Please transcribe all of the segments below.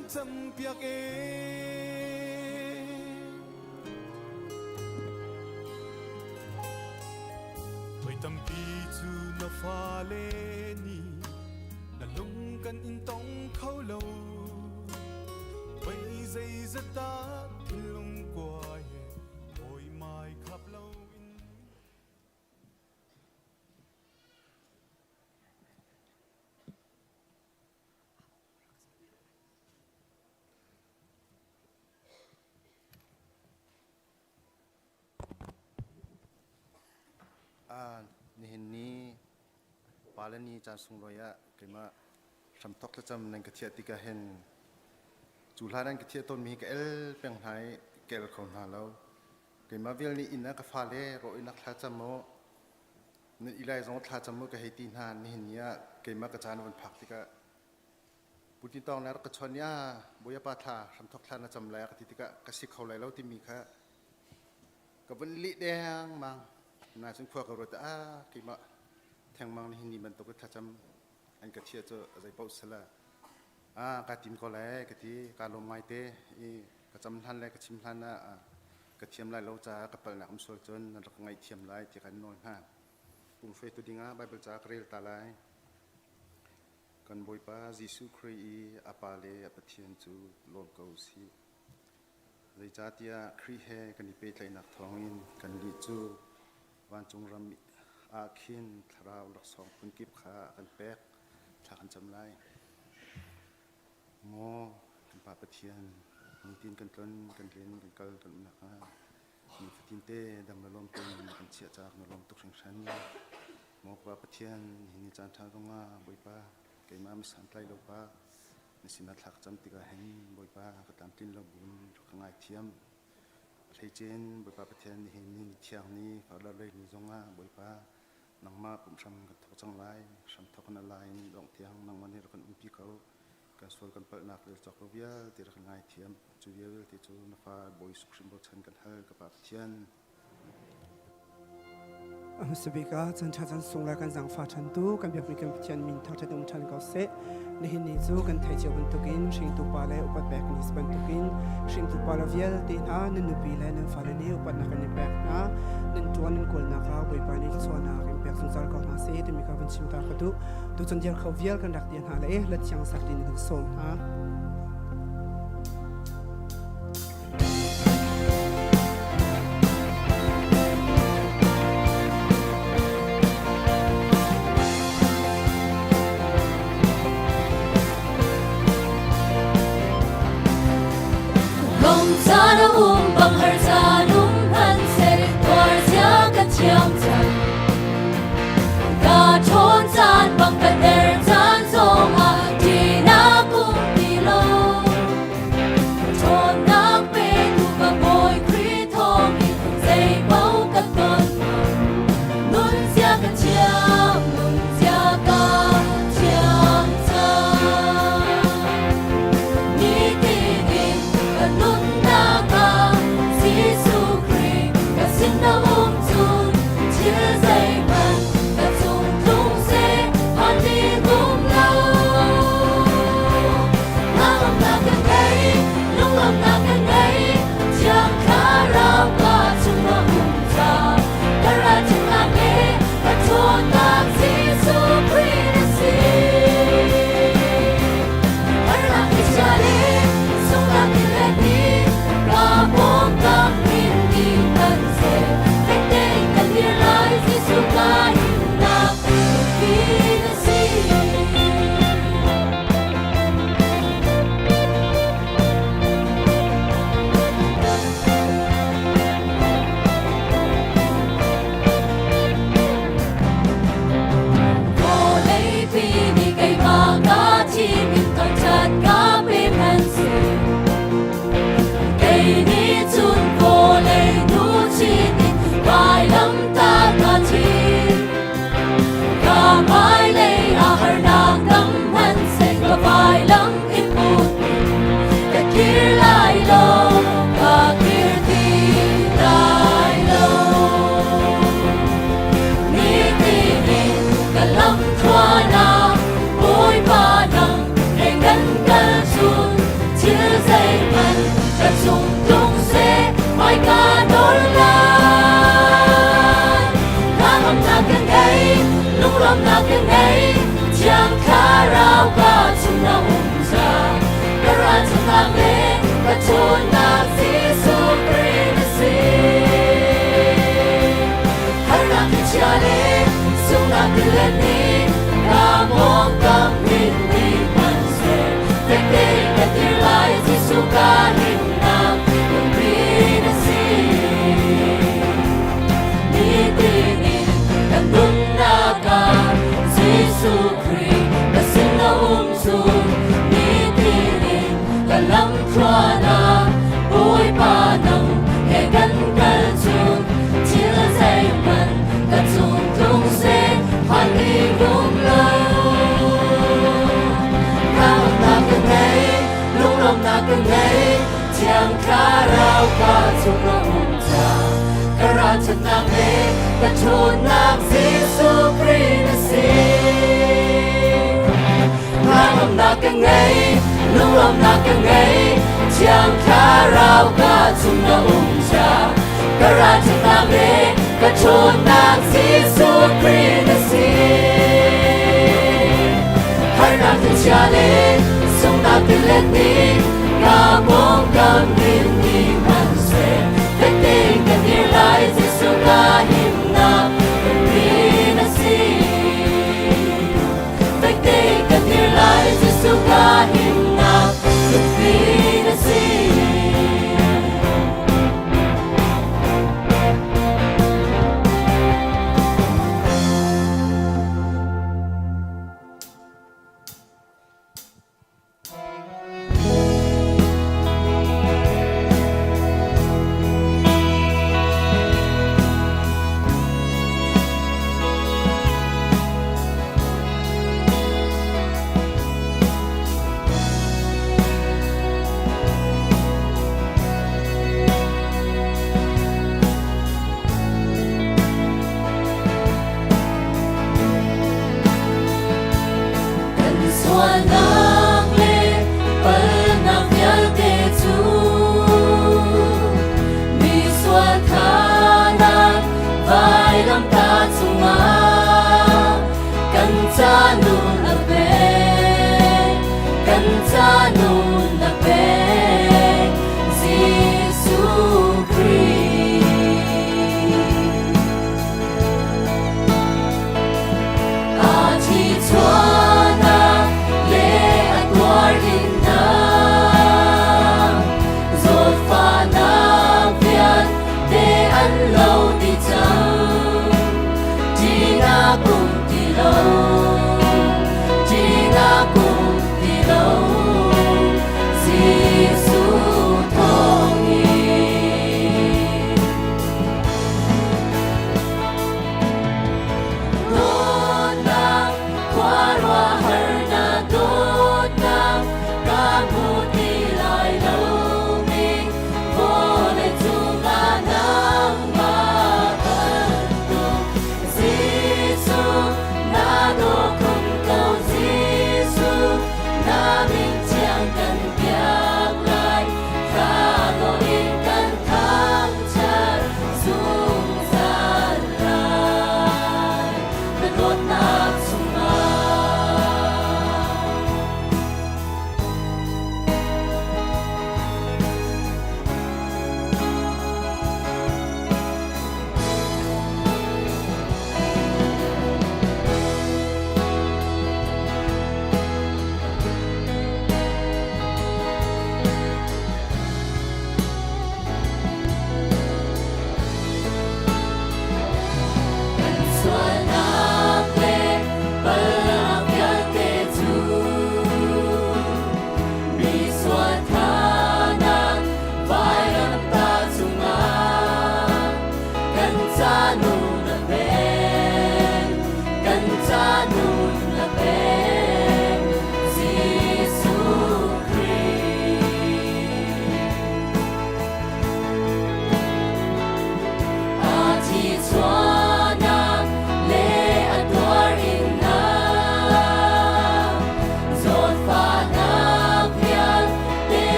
kan campiak e. Voi tampi cu na fale nih na lung kan in tong kho lo. Voi zeizat dah thinlung kuai he hawi mai khap lo in. Nihin ni pale ni caan sunglawi ah keimah hramthok thlacam nan ka thiah tikah hin cu hlan an ka thiah tawnmi hi ka el peng hna i ka el kho hna lo. Keimah vial nih inn ah ka fale rawh in thlacam u, nan ilai zong thlacam u ka hei ti hna. Nihin ni ah keimah ka caan van phak tikah Putin tawng le rak ka chawnh i ah Bawipa thla hramthok thla na cam lai ka ti tikah ka si kho lai lo timi kha ka vun lih dengmang. Na cun khua ka ruat ah keimah thengmang nihin ni bantuk thlacam an ka chia cu zei paoh sala ah ka tim ko lai ka ti ka lawm ngai te i ka cam hlan le ka chim hlan ah ka thiam lai lo caah ka palhnak um sual cun nan rak ka ngaihthiam lai ti kan nawl hna. Pumhruaitu dingah Bible ca ka rel ta lai. Kan Bawipa Jesuh Khrih i a Pa le a Pathian cu lawm ko u sih. Zeicahtiah Khrih he kan i pehtlaihnak thawngin kannih cu vancung ram ah khin thlarau laksawng phunkip kha a kan pek. Thla kan cam lai. Maw kan Pa Pathian, nitin kan tlon, kan len, kan kal, kan um nakhnga nifatin te dam le lawm tein na kan chiah caah na lawm tuk hringhran. Maw Pa Pathian, nihin ni caan ṭha zongah Bawipa keimah misantlai lo pa na sinah thla ka cam tikah hin Bawipa ka tlamtlin lo buin rak ka ngaithiam. A hleicin Bawipa Pathian nihin ni ni thiang ni farlar lei ni zongah Bawipa nangmah pumhram kan thawk cang lai hramthawk na lai in dongh tiang nangmah nih rak kan umpi ko kan sual kan palhnak rel cawk lo vialte rak kan ngaithiam cu vialte cu na fa Bawi Jesuh Khrih bochan kan hal ka Pa Pathian. Hmasabik ah chan ṭha chan sung le kan zaangfah ṭhan tu kan biakmi kan Pathian min thangṭhat um ṭhan ko seh. Nihin ni cu kan theih cio bantukin hringtu pa le upat pek ni si bantukin hringtu pa le vialte hna nan nupi le nan fale nih upatnak kan i pek hna. Nan ṭuan nan kawlnak ah Bawipa nih thluachuahnak in pek zungzal ko hna seh timi kha van chim ta ka duh. Tuchan dir kho vial kan rak dir hna le la thiang sak din kan sawm hna. Lawng caan a um bang har caan um hmanhseh tuar zia ka thiam cang. Ka ṭhawn caan bang ka der caan zongah ṭihnak um ti lo. ngei Thiang Thlarau ka chung na um ca ka ralchannak le ka ṭhawnnak Jesuh Khrih na si. Harnak thlichia le sunghnak tilet nih ka pawngkam hnin dih hmanhseh fek tein ka dir lai Jesuh ka himnak lungpi na si. Nitin in kan nunnak ah Jesuh Khrih ka sin na um cu nitin in ka lamthluan ah Bawipa nang he kan kal cun thil zeihmanh ka cung tlung seh phan ding um lo. Hnamnak ka ngei, lunglawmhnak ka ngei, Thiang Thlarau ka cung na um ca ka ralchannak le ka ṭhawnnak Jesuh Khrih na si. Hnangamnak ka ngei, lunglawmhnak ka ngei, Thiang Thlarau ka chung na um ca ka ralchannak le ka ṭhawnnak Jesuh Khrih na si. Harnak thlichia le sunghnak tilet nih ka pawngkam himmi hmanhseh fek tein ka dir lai Jesuh ka himnak lungpi na si. Fek tein ka dir lai Jesuh ka himnak lungpi na si. Kan sualnak le palnak vialte cu mi sual thanak vailamtah cungah kan ca nun a pek, kan ca nun a pek, Jesuh Khrih. A thi chuahnak le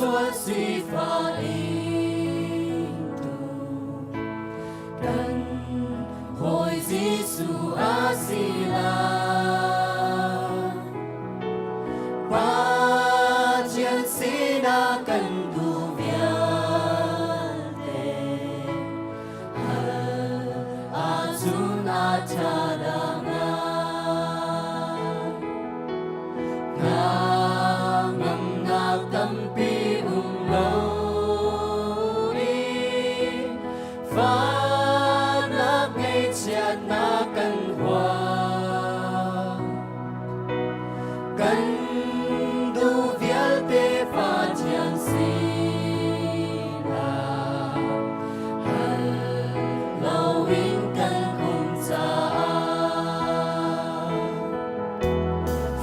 Sual sifah ingtu kan hawi Jesuh a si lai. Pathian sinah kan duh vialte hal ahcun a ṭha dah ngai. Hnangamnak tampi um loin fahnak ngaihchiatnak kan huam. Kan duh vialte Pathian sinah hal loin kan um caah.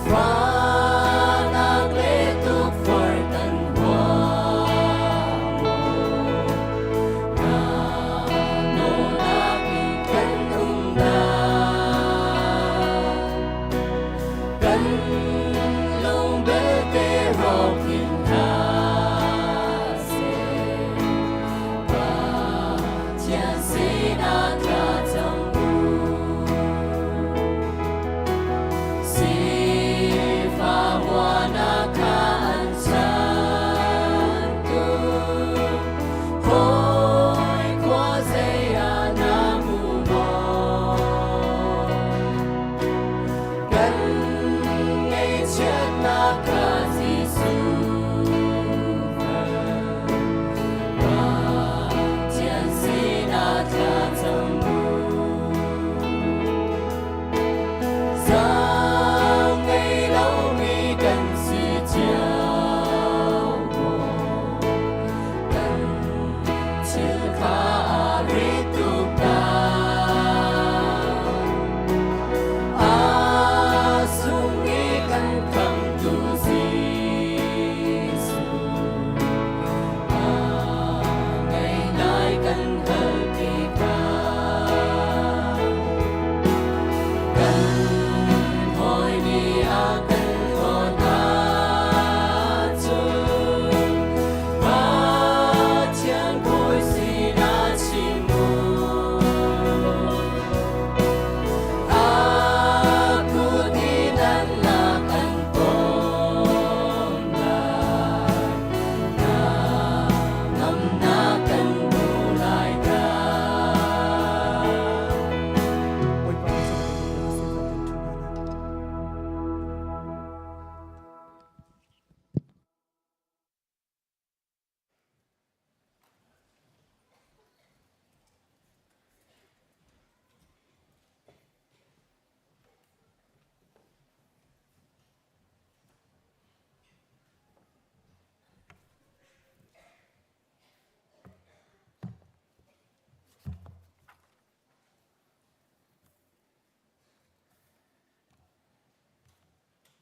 Fahnak le tukforh kan huam Nawlnak in kan um dan. Kan lung belte rawk in hna seh. Pathian sinah thlacam u. Sifah huanak kha an chantu. Hawi khua zei ah na hmu maw? Kan ngaihchiatnak kha Jesuh Pathian sinah thlacam u. Zaang ngei lomi kan si cio maw? Kan thil kha aa rit tuk lai. A sung i kan khamtu Jesuh, a ngaingai kan hal tikah. Kan hawi nih a kan hlawt ahcun Pathian bawi sinah chim u. A kut in an lak an pom lai. Ngamnak kan hmu lai dah. Bawipa cu ka biak si ka tin ṭhu hna lai.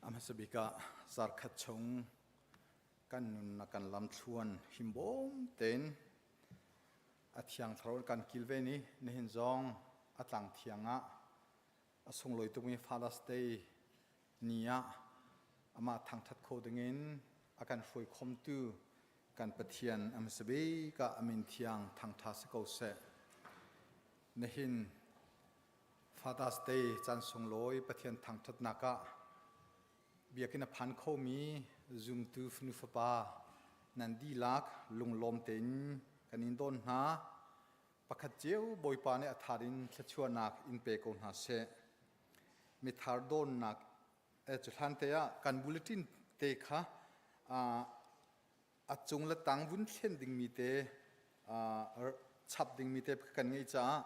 A hmasa bik ah zarkhat chung kan nunnak kan lamthluan himbawm tein a thiang thlarau kan kilven i nihin zong a tlang thiang ah a sunglawi tukmi Father's Day ni ah amah thangṭhat kho dingin a kan hruai khomtu kan Pathian a hmasa bik ah a min thiang thangṭha si ko seh. Nihin Father's Day caan sunglawi Pathian thangṭhatnak ah biakinn a phan khomi zumtu fanu fapa nan dihlak lunglawm tein kan in dawn hna. Pakhat cio Bawipa nih a thar in thluachuahnak in pe ko hna seh. Mithar dawnnak cu hlan te ah kan bulletin te kha a cung le tang vun thlen dingmi te chap dingmi te kan ngeih caah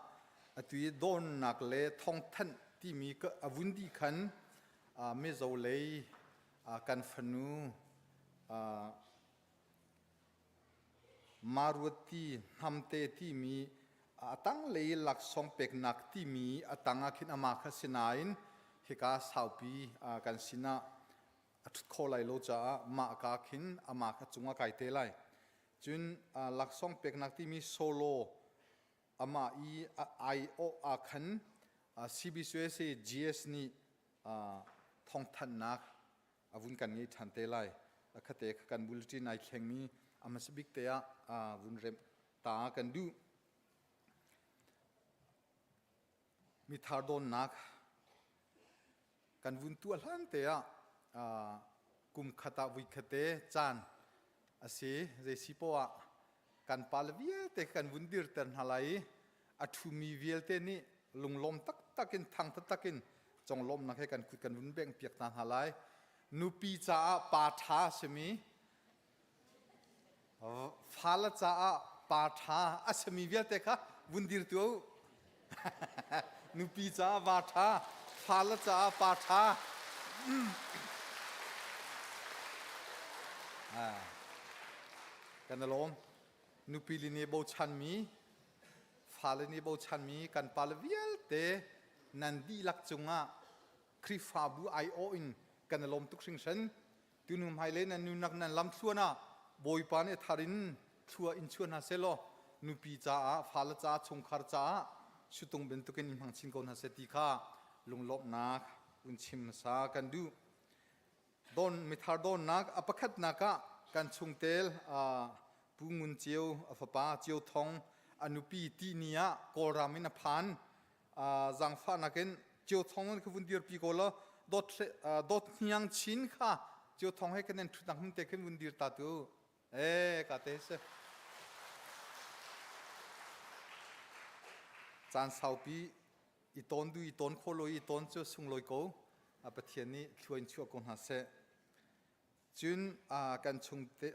atu i dawnnak le thawngthanh timi a vun dih khan Mizo lei kan fanu Maruati Hnamte timi a tanglei laksawng peknak timi a tang ah khin amah kha si nain hika saupi kan sinah a ṭhut kho lai lo caah mah ka khin amah kha cungah kai te lai. Cun laksawng peknak timi solo amah i a aiawh ah khan CBCUSA GS nih thawngthanhnak a vun kan ngei ṭhan te lai. Khate kan bulletin ai thlengmi a hmasa bik te ah vun remh ta kan duh. Mithar dawnnak kan vun tuah hlan te ah kum khat ah vui khate caan a si. Zei si poah ah kan pale vialte kan vun dirter hna lai i a ṭhumi vialte nih lunglawm taktak in thang taktak in conglawmnak he kan kut kan vun bengh piak hna hna lai. Nupi caah pa ṭha a simi Fale caah pa ṭha a simi vialte kha vun dir tuah u. Nupi caah va ṭha, fale caah pa ṭha. Kan i lawm. Nupi li nih bochanmi, fale nih bochanmi kan pale vialte nan dihlak cungah Khrihfabu aiawh in kan i lawm tuk hringhran. Tunu hmailei nan nunnak nan lamthluan ah Bawipa nih a thar in thlua in chuah hna sehlaw nupi caah, fale caah, chungkhar caah sutung bantukin in hmang chin ko hna seh ti kha lunglawmhnak un chim hmasa kan duh. Don mithar donnak a pakhatnak ah kan chungtel Pu Ngun Ceu a fapa Ceu Thong a nupi tihni ah Kawlram in a phan. Zaangfahnak in Ceu Thong kha vun dirpi ko law dawt dawt hniang chin kha Ceu Thong he kan in ṭhutnak hmun te khin vun dir ta tu. Eh ka te se. Caan saupi i tawn du i tawn kho lo i tawn cu sunglawi ko. Pathian nih thlua in chuah ko hna seh. Cun kan chung te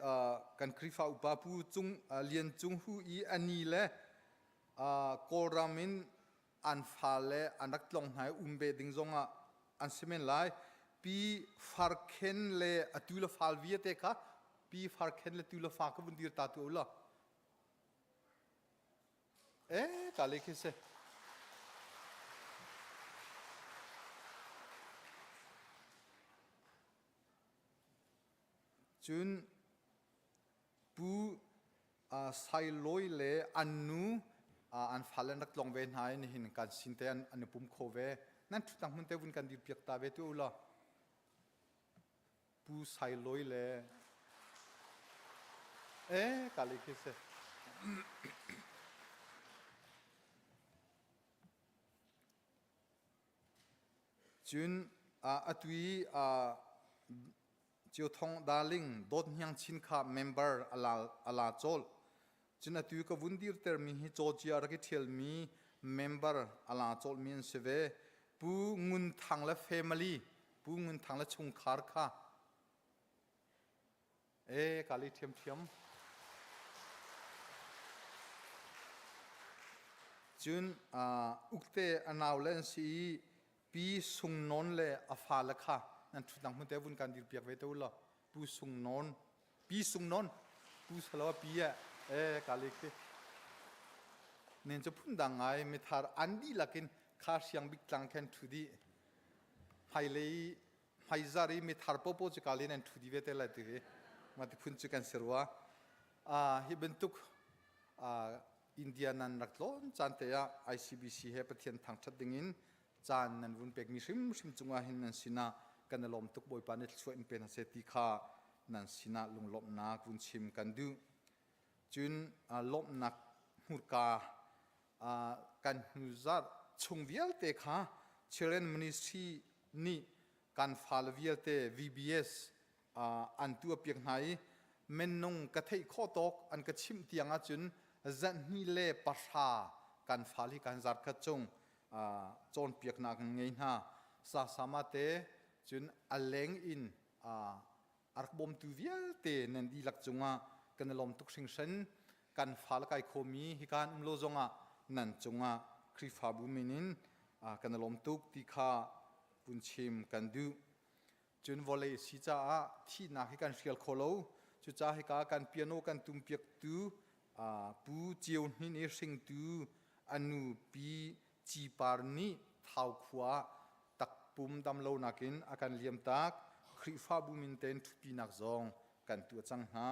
kan Khrihfa upa Pu Cung Lian Cung Hu i a ni le Kawlram in an fale an rak tlong hna i um ve ding zongah an si men lai. Pi Farkhen le atu le fal vialte kha Pi Farkhen le tu le fa kha vun dir ta tu ulaw. Eh, ka le khi si. Cun Pu Sailawi le an nu an fale an rak tlawng ve hna i nihin kan sin te an i pum kho ve. Nan ṭhutnak hmun te vun kan dir piak ta ve tu ulaw. Pu Sailawi le eh ka le khi si. Cun atu i Ciothong Darling Dawt Hniang Chin kha member a la cawlh. Cun atu ka vun dirtermi hi Georgia rak i ṭhialmi member a la cawlhmi an si ve. Pu Ngun Thang le family, Pu Ngun Thang le chungkhar kha e kali ṭhiamṭhiam. Cun ukte a nau le an si i Pi Sung Nawn le a fale kha nan ṭhutnak hmun te vun kan dir piak ve te u law Pu Sung Nawn Pi Sung Nawn Pu Salo pi e e kali khi nen cu phundang ngai mithar an dihlak in kha siang bik tlang khen ṭhu dih hmailei hmaizar i mithar popo cu kali nan ṭhu di ve te lai ti hi ma ti phun cu kan si rua hi bantuk India nan rak tlawn caan te ah ICBC he Pathian thangṭhat dingin caan nan vun pekmi hrimhrim cungah hin nan sinah kan i lawm tuk Bawipa nih thluachuah in pe hna seh ti kha nan sinah lunglawmhnak vun chim kan duh. Cun lawmhnak hmurka kan hnuzarh chung vialte kha Children Ministry nih kan fale vialte VBS an tuahpiak hna i mennung ka theih khawh tawk an ka chimh tiang ahcun zanhnih le pahra kan fal hi kan zar khat chung cawnpiaknak an ngei hna. Sasama te cun a leng in a rak bawmtu vialte nan dihlak cungah kan i lawm tuk hringhran. Kan fal kai khomi hika an um lo zongah nan cungah Khrihfabu min in kan i lawm tuk ti kha vun chim kan duh. Cun vawlei a si caah thihnak hi kan hrial kho lo. Cucaah hika kan piano kan tumpiaktu Pu Ceu Hnin i hringtu a nu Pi Ci Par nih Thau khua ah takpum damlonak in a kan liamtak. Khrihfabu min tein ṭhutpinak zong kan tuah cang hna.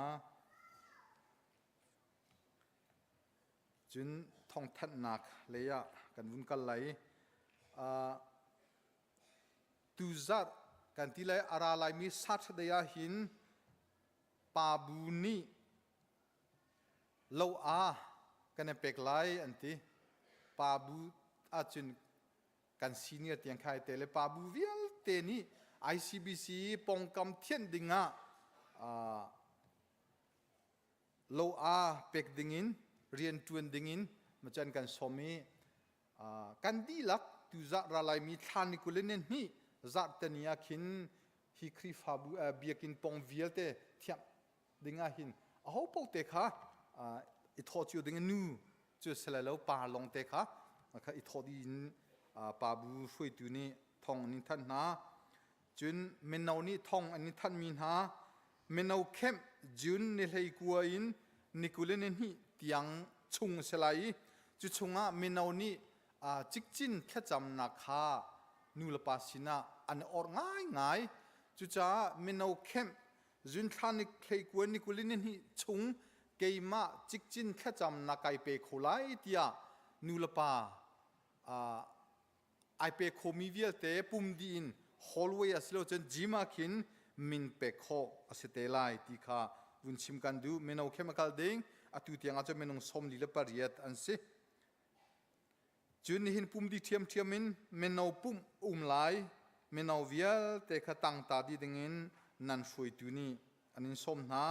Cun thawngthanhnak lei ah kan vun kal lai. Tuzarh kan ti lai a ra laimi Saturday ah hin Pa bu nih lo a kan i pek lai an ti. Pa bu ahcun kan senior tiang khai te le pa bu vialte nih ICBC pongkam thianh dingah lo a pek dingin rian ṭuan dingin macan kan som i kan dihlak tuzah ralaimi thla ni kul in hnih zarhteni ah khin hi Khrihfabu biakinn pong vialte thiamh dingah hin aho paoh te kha i thawh cio ding nu cu si lai lo pa lawng te kha kha i thawh dih in pa bu hruaitu nih thong an in thanh hna. Cun mino nih thong an in thanhmi hna mino camp June ni 19 in ni 22 tiang chung a si lai i cu chungah mino nih cikcin thlacamnak kha nu le pa sinah an orh ngaingai. Cucaah mino camp zunthla ni 19 ni 22 chung keimah cikcin thlacamnak kai pe kho lai tiah nu le pa ai pe khomi vialte pum dih in hallway a si lo cun gym ah khin min pek khawh a si te lai ti kha vun chim kan duh. Mino chemical ding atu tiang ah cun minung 48 an si. Cun nihin pum di ṭhiamṭhiam in mino pumh um lai. Mino vialte kha tangta dih dingin nan hruaitu nih an in sawm hna.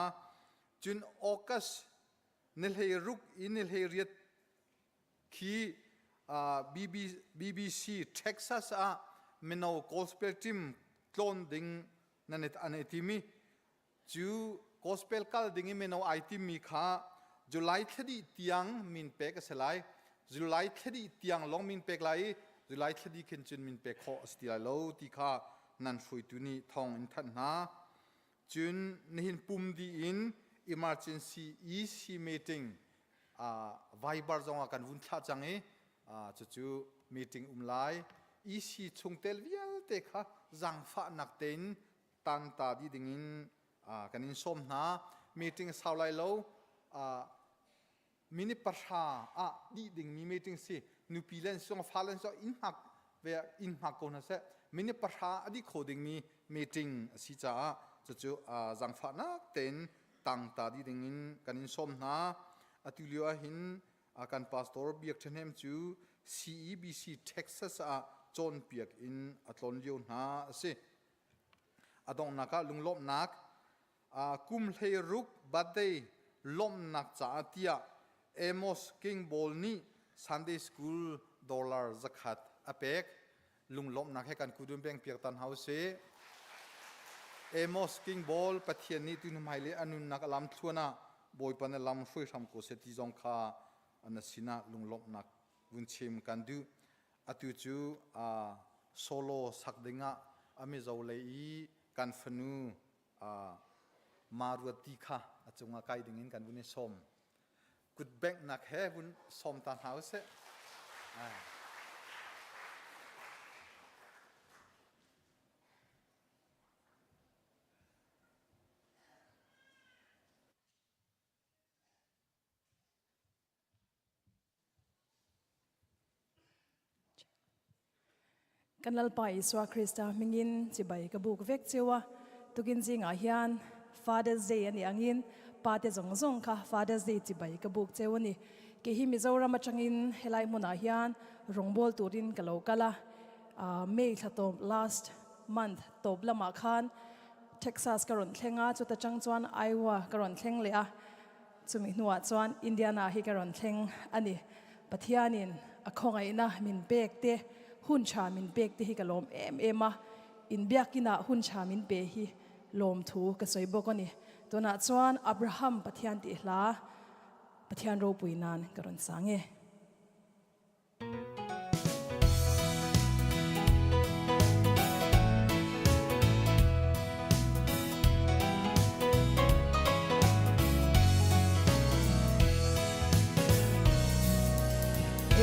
Cun August ni 16 in ni 18 khi BBC Texas ah mino gospel team tlawn ding nan an i tim i cu gospel kal ding i mino ai timmi kha July thla dih tiang min pek a si lai. July thla dih tiang lawng min pek lai i July thla dih khin cun min pek khawh a si ti lai lo ti kha nan hruaitu nih thawng in thanh hna. Cun nihin pum dih in emergency EC meeting Viber zong ah kan vun thlah cang i cucu meeting um lai. EC chungtel vialte kha zaangfahnak tein tanta dih dingin kan in sawm hna. Meeting sau lai lo, minute 10 ah dih dingmi meeting si. Nupi le an sung, fale an sung, inn hngak ve inn hngak ko hna seh. Minute 10 a dih kho dingmi meeting a si caah cucu zaangfahnak tein tangta dih dingin kan in sawm hna. Atu lio ah hin kan pastor Biak Ṭhahnem cu CEBC Texas ah cawnpiak in a tlawn lio hna a si. A donghnak ah lunglawmhnak kum 16 birthday lawmhnak caah tiah Amos King Ball nih Sunday School dollar 100 a pek. Lunglawmhnak he kan kudun peng piak tan hau si. Amos King Ball Pathian nih tu hmai le a nunnak a lam thluan ah Bawipa na lam hruai hram ko seh ti zong kha na sinah lunglawmhnak vun chim kan duh. Atu cu solo sak dingah a mizo lei i kan fanu Maruati kha a cungah kai dingin kan vun i sawm. Kut benghnak he vun sawm ta hna usih. Kan Lalpa Isua Krista hmingin chibai ka buk vek cheu a. Tukin zingah hian Father's Day ani angin pa te zawng zawng kha Father's Day chibai ka buk cheu ani. Kei hi Mizoram atangin helai hmunah hian rawngbawl turin ka lo kal a. May thla tawp last month tawp lamah khan Texas ka rawn thleng a, chuta tang chuan Iowa ka rawn thleng leh a. Chumi hnuah chuan Indiana hi ka rawn thleng a ni. Pathianin a khawngaihna min pek te, hun tha min pek te hi ka lawm em em a. Inbiakinah hun tha min pe hi lawmthu ka sawi bawk a ni. Tunah chuan Abraham Pathian tih hla Pathian ropui nan ka rawn sang e.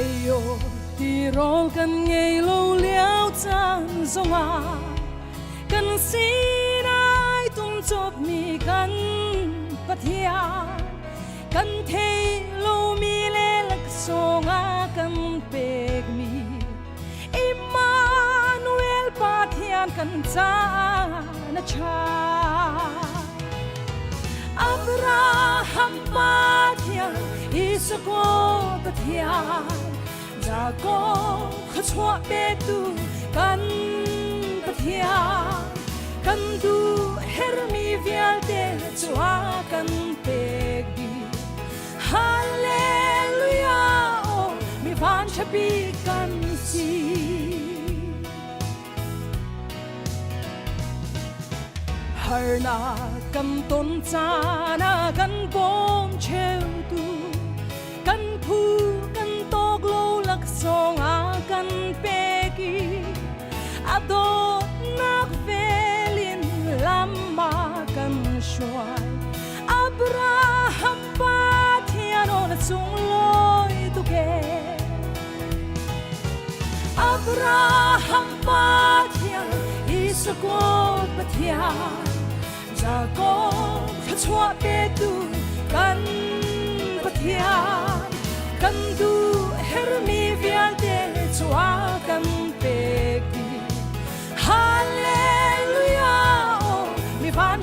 Eyo tirawl kan ngei lo lio caan zongah kan sinai tum cawpmi kan Pathian Kan thei lomi le laksawng a kan pekmi Immanuel Pathian kan caah na ṭha. Abraham Pathian Isaac Pathian Jacob khuachuah petu kan Pathian kan duh hermi vialte cu a kan pek dih Hallelujah oh mi van ṭha kan si Harnak kan ton caan ah kan bawm cheutu kan phu kan tawk lo laksawng a kan pek i a dawtnak velin lam a kan hruai Abraham Pathian aw na sunglawi tuk ee Abraham Pathian, Isaac Pathian, Jacob thluachuah petu kan Pathian, kan duh hermi vialte cu a kan pek dih. Hallelujah, oh, mi van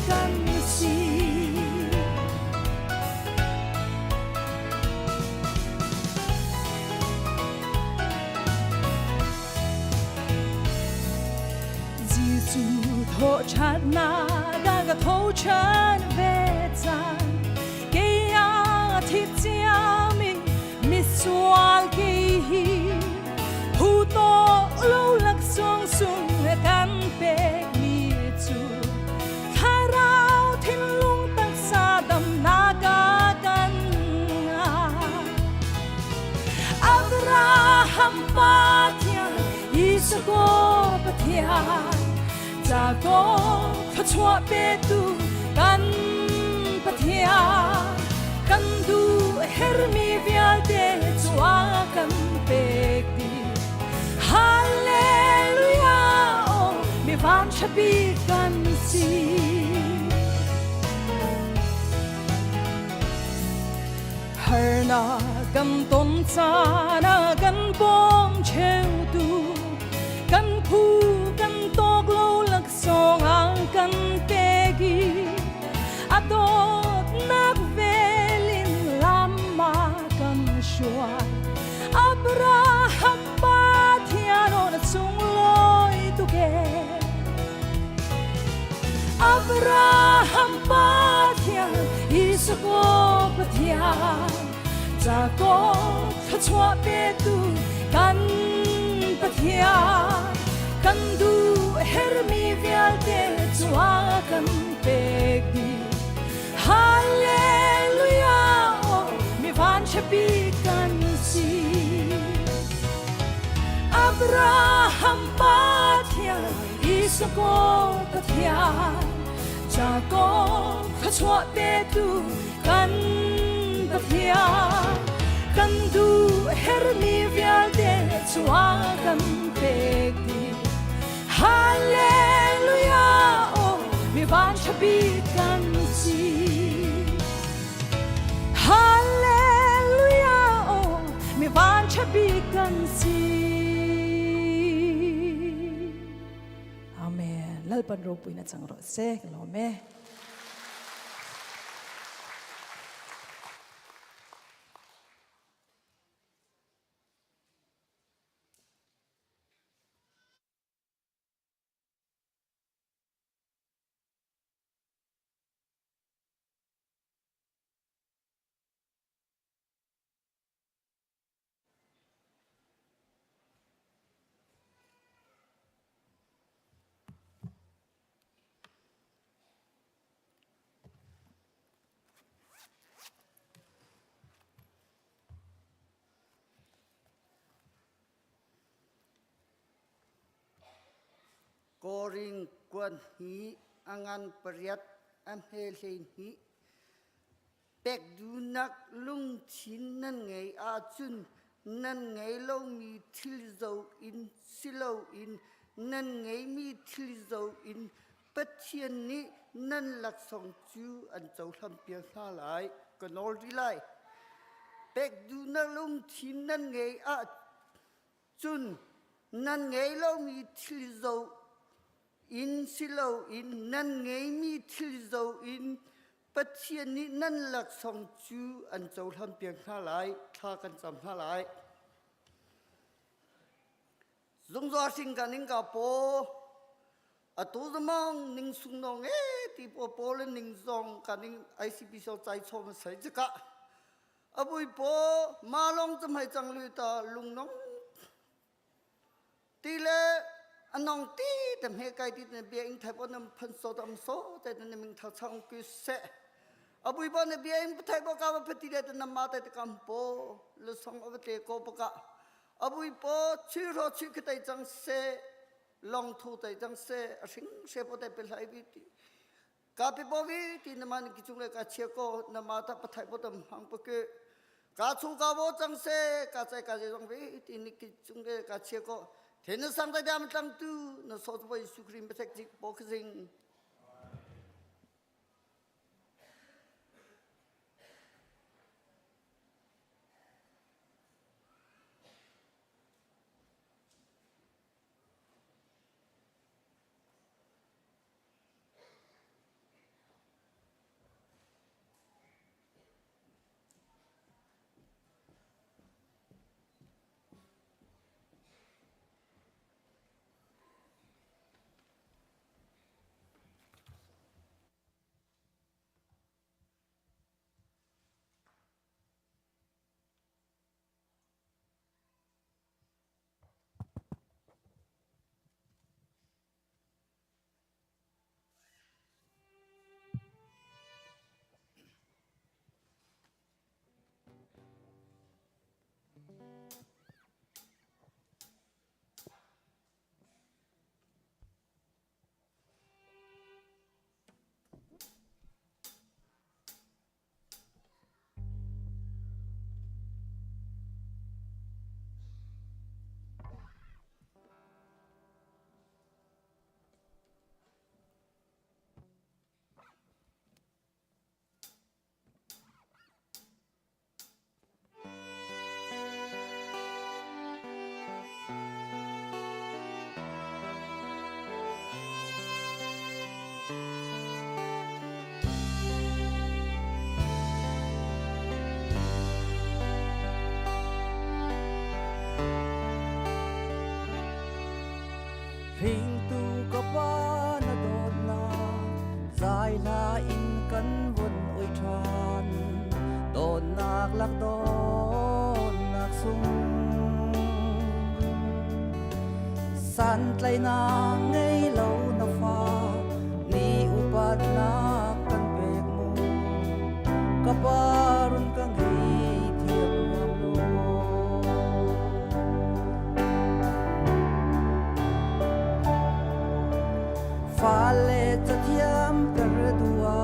kan si. Jesuh thawhṭhannak a ka tho ṭhan ve cang. Kei ah thi ciami misual kei hi hu to lo laksawng sung kan pekmi cu thlarau thinlung taksa damnak a kan ngah. Abraham Pathian, Isaac Pathian, Jacob thluachuah petu kan Pathian, kan duh hermi vialte cu a kan pek dih. Hallelujah, oh, mi van ṭha bik kan si. Harnak kan ton caan ah kan bawm cheutu kan phu kan tawk lo laksawng ah kan pek i a dawtnak velin lam a kan hruai Abraham Pathian aw na sunglawi tuk ee Abraham Pathian, Isaac Pathian, Jacob thluachuah petu kan Pathian, kan duh hermi vialte cu a kan pek dih. Hallelujah, oh, mi van bik kan si. Abraham Pathian, Isaac Pathian, Jacob thluachuah petu kan Pathian, kan duh hermi vialte cu a kan pek dih. Hallelujah, oh, mi van ṭha bik kan si. Hallelujah, oh, mi van ṭha bik kan si. Amen. Lalpan ropui na chang rawh se. Ka lawm e. Korin kuan hi a ngan pariat a hme 12 Pek duhnak lungthin nan ngeih ahcun nan ngei lomi thil zoh in si loin nan ngeihmi thil zoh in Pathian nih nan laksawng cu an cohlanpiak hna lai. Ka nawl rih lai. Pek duhnak lungthin nan ngeih ahcun nan ngei lomi thil zoh in si loin nan ngeihmi thil zoh in. Pathian nih nan laksawng cu an cohlanpiak hna lai, thla kan cam hna lai. Zungzal hring ka ning ka paw atu zamong ning sung nong e ti po paw le ning zong ka ning ICP so chai chom sai chika abui po ma long cham hai chang lui ta lung nong ti le anong ti te me kai ti ne bia ing thai po nam phan so tam so te ne ming tha chang ku se abui bo ne bia ing thai bo ka ba phati le te nam ma te kam po le song ava te ko pa ka abui po chi ro chi khi tai chang se long thu tai chang se a hring se po tai pe hlai bi ti ka pi po vi ti na man ki chung le ka chia ko na ma ta pathai po tam hang po ke ka chu ka bo chang se ka chai ka je jong vi ti ni ki chung le ka chia ko the na sang ta jam tlang tu na so po su krim pe tek jik po khzing. Hringtu ka pa na dawtnak zai hla in kan vun oi ṭhan dawtnak lak dawtnak sung santlaihnak ngei lo na fa ni upatnak kan pek mu ka pa run ka ngei thiam huam lo. Fale cathiam ter dua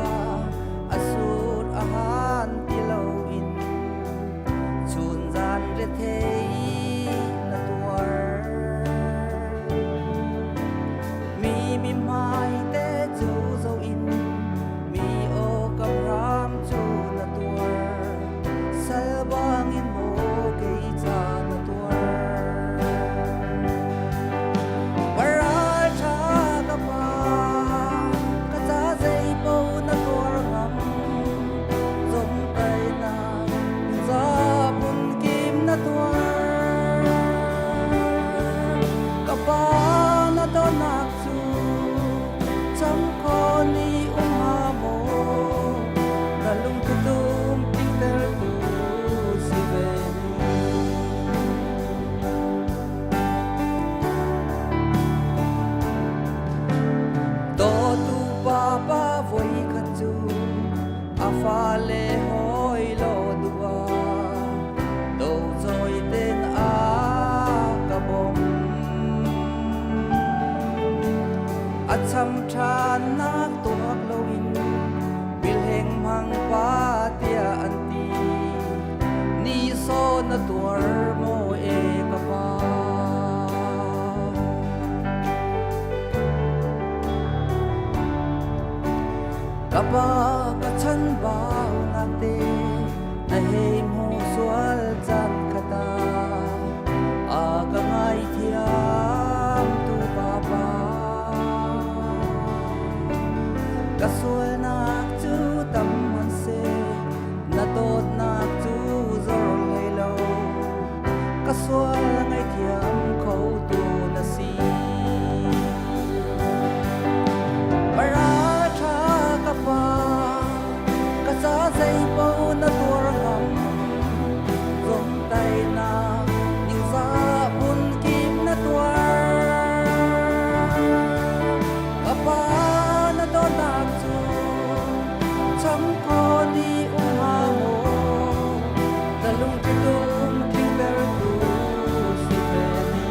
a sur a han ti loin chun zan rethei na tuar mi mi hmai te cu zo in mi aw kam ram cu na tuar sal bangin maw kei ca na tuar Paral ṭha ka pa ka ca zeipo na tuar ngam zomtaihnak zapun kim na tuar ka pa na donak cu cang kho ni um ha maw na lungthutum tingter tu si ve mu. Dawtu papa voi khat cu a fale hawi lo dua do choi ten a ka bom a cham ṭhan nak tuak loin bilheng mang pa tiah an ti ni so na tuar maw e ka pa. Ka pa ka chan bau nak te na hei hmu sual caan khata a ka ngai thiam tu papa ka sualnak cu tam. ko ni um hnga maw na lungthitum tlingtertu si ve ni.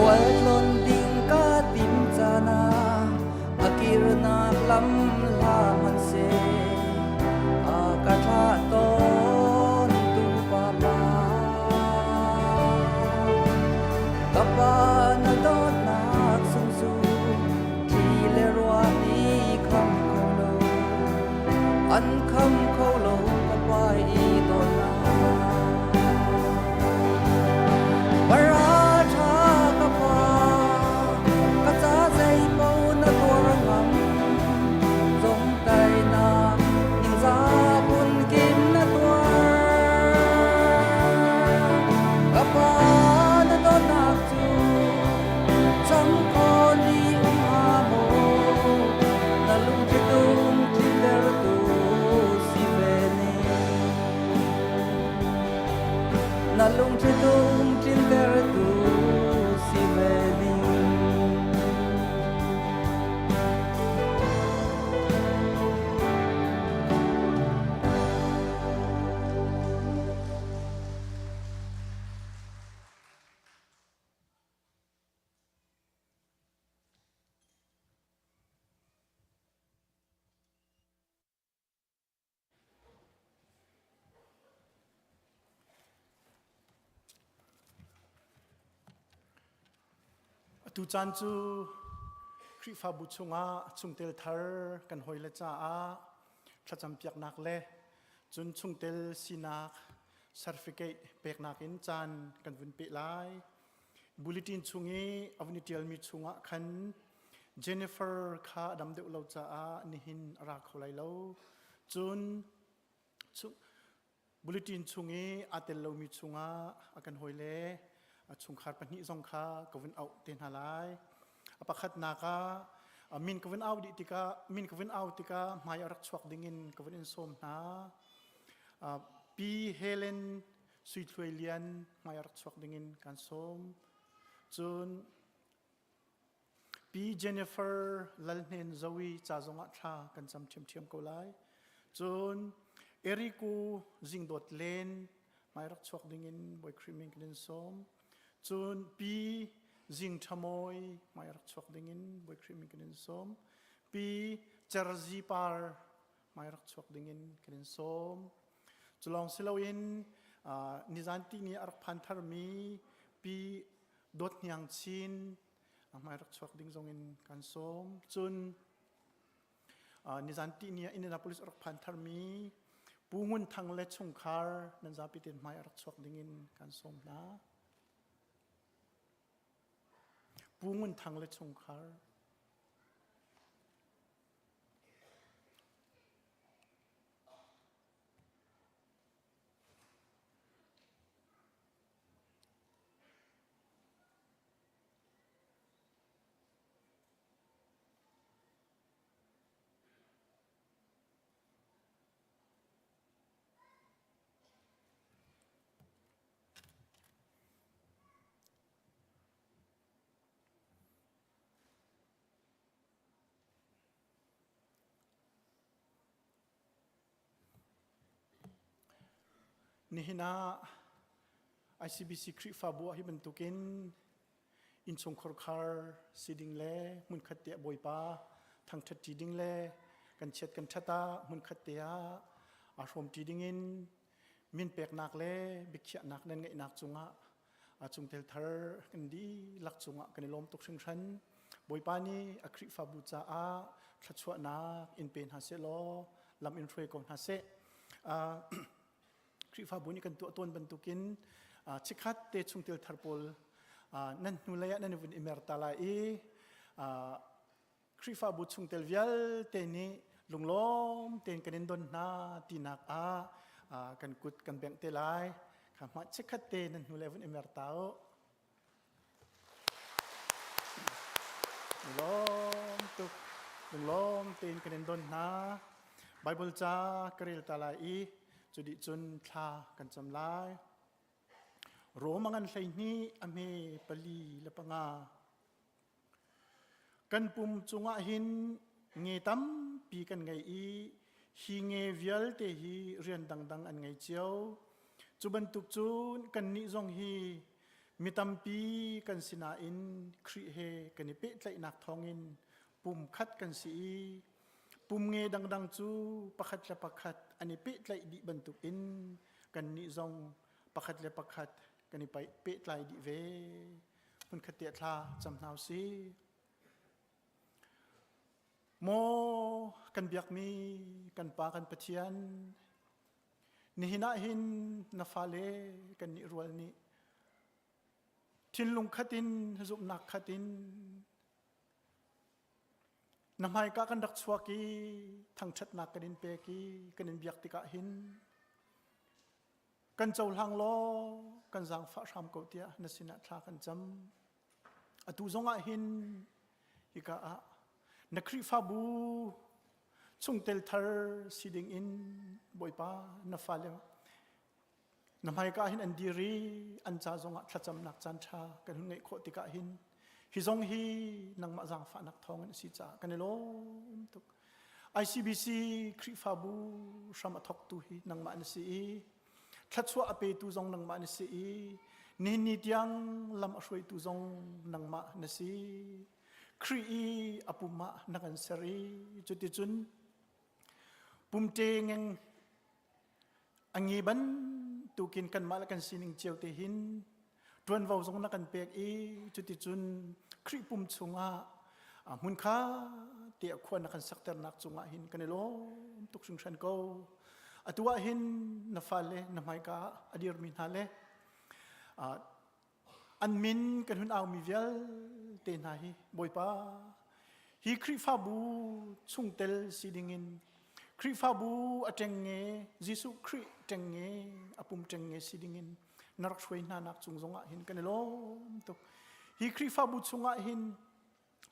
Khualtlawn ding ka tim caan ah a kirnak lam hla hmanhseh a ka thlah tawn tu papa. Ka pa na dawtnak sung cu thli le ruah nih kham kho lo an kham kho lo ka pa i dawtnak. Para ṭha ka pa ka ca zeipaoh na tuar ngam zongtainak ningzah phunkim na tuar. Ka pa na dawtnak cu cang kho ni um hnga maw na lungthitum tlintertu si ve ne. Na lungthitum tlintertu si ve ding. Atu caan cu Khrihfabu chungah chungtel thar kan hawile caah thlacampiaknak le cun chungtel sinak certificate peknak in caan kan vun peh lai. Bulletin chung i a vun i ṭialmi chungah khan Jennifer kha a dam deuh lo caah nihin a ra kho lai lo. Cun Bulletin chung i aa tel lomi chungah a kan hawile a chungkhar pahnih zong kha ka vun auh te hna lai. A pakhatnak ah min ka vun au dih tikah min ka vun au tikah hmai a rak chuak dingin ka vun in sawm hna. Pi Helen Sui Thluai Lian hmai a rak chuak dingin kan sawm. Cun Pi Jennifer Lalhnen Zoe ca zongah thla kan cam ṭhiamṭhiam ko lai. Cun Eriku Zingdawt Len hmai rak chuak dingin Bawi Khrih min kan in sawm. Cun Pi Zing Ṭhamawi hmai rak chuak dingin Bawi Khrih min kan in sawm. Pi Cerzi Par hmai rak chuak dingin kan in sawm. Culawng si loin nizan tihni a rak phan tharmi Pi Dawt Hniang Chin hmai rak chuak ding zongin kan sawm. Cun nizan tihni ah Indianapolis a rak phan tharmi Pu Ngun Thang le chungkhar nan zapi tein hmai a rak chuak dingin kan sawm hna. Pu Ngun Thang le chungkhar. Nihin ah ICBC Khrihfabu ah hi bantukin innchungkhar khar si ding le hmunkhat te ah Bawipa thangṭhat ṭi ding le kan chiat kan ṭhat ah hmunkhat te ah aa hrawm ṭi dingin min peknak le biakhiahnak nan ngeihnak cungah a chungtel thar kan dihlak cungah kan i lawm tuk hringhran. Bawipa nih a Khrihfabu caah thluachuahnak in pe hna seh law lam in hruai ko hna seh. Khrihfabu nih kan tuah tawn bantukin chikkhat te chungtel thar pawl nan hnulei ah nan i vun i mer ta lai i Khrihfabu chungtel vialte nih lunglawm tein kan in don hna tinak ah. Kan kut kan bengh te lai. Kha hmah chikkhat te nan hnu le vun i mer ta u. Lawm tuk. Lunglawm tein kan in don hna. Bible ca ka rel ta lai i cu dih cun thla kan cam lai. Rom a ngan 12 a hme pali le panga. Kan pum cungah hin nge tampi kan ngei i hi nge vialte hi rian dangdang an ngei cio. Cu bantuk cun kannih zong hi mi tampi kan si nain Khrih he kan i pehtlaihnak thawngin pum khat kan si i pum nge dangdang cu pakhat le pakhat an i pehtlaih dih bantukin kannih zong pakhat le pakhat kan i pehtlai dih ve. Hmunkhat te thla cam hna usih. Maw kan biakmi kan Pa kan Pathian, nihin ah hin na fale kan nih rual nih thinlung khat in zumhnak khat in na hmaika kan rak chuak i thangṭhatnak kan in pek i kan in biak tikah hin Kan cohlang law kan zaangfah hram ko tiah na sinah thla kan cam. Atu zongah hin hika ah na Khrihfabu chungtel thar si ding in Bawipa na fale na hmaika hin an dir i an ca zongah thlacamnak caan ṭha kan hun ngeih khawh tikah hin hi zong hi nangmah zaangfahnak thawngin a si caah kan i lawm tuk. ICBC Khrihfabu hram a thawktu hi nangmah na si i thluachuah a petu zong nangmah na si i nihin ni tiang lam a hruaitu zong nangmah na si. Khrih i a pum ah na kan ser i cuticun pumte ngeng A nge bantukin kanmah le kan sining cio te hin ṭuanvo zong na kan pek i cuticun Khrih pum chungah hmunkha te a khua na kan sakternak cungah hin kan i lawm tuk hringhran ko. Atu ah hin na fale na hmaika a dirmi hna le An min kan hun aumi vialte hna hi Bawipa, hi Khrihfabu chungtel si dingin Khrihfabu a ṭengnge Jesuh Khrih ṭengnge a pum ṭengnge si dingin na rak hruai hna nak cung zongah hin kan i lawm tuk. Hi Khrihfabu chungah hin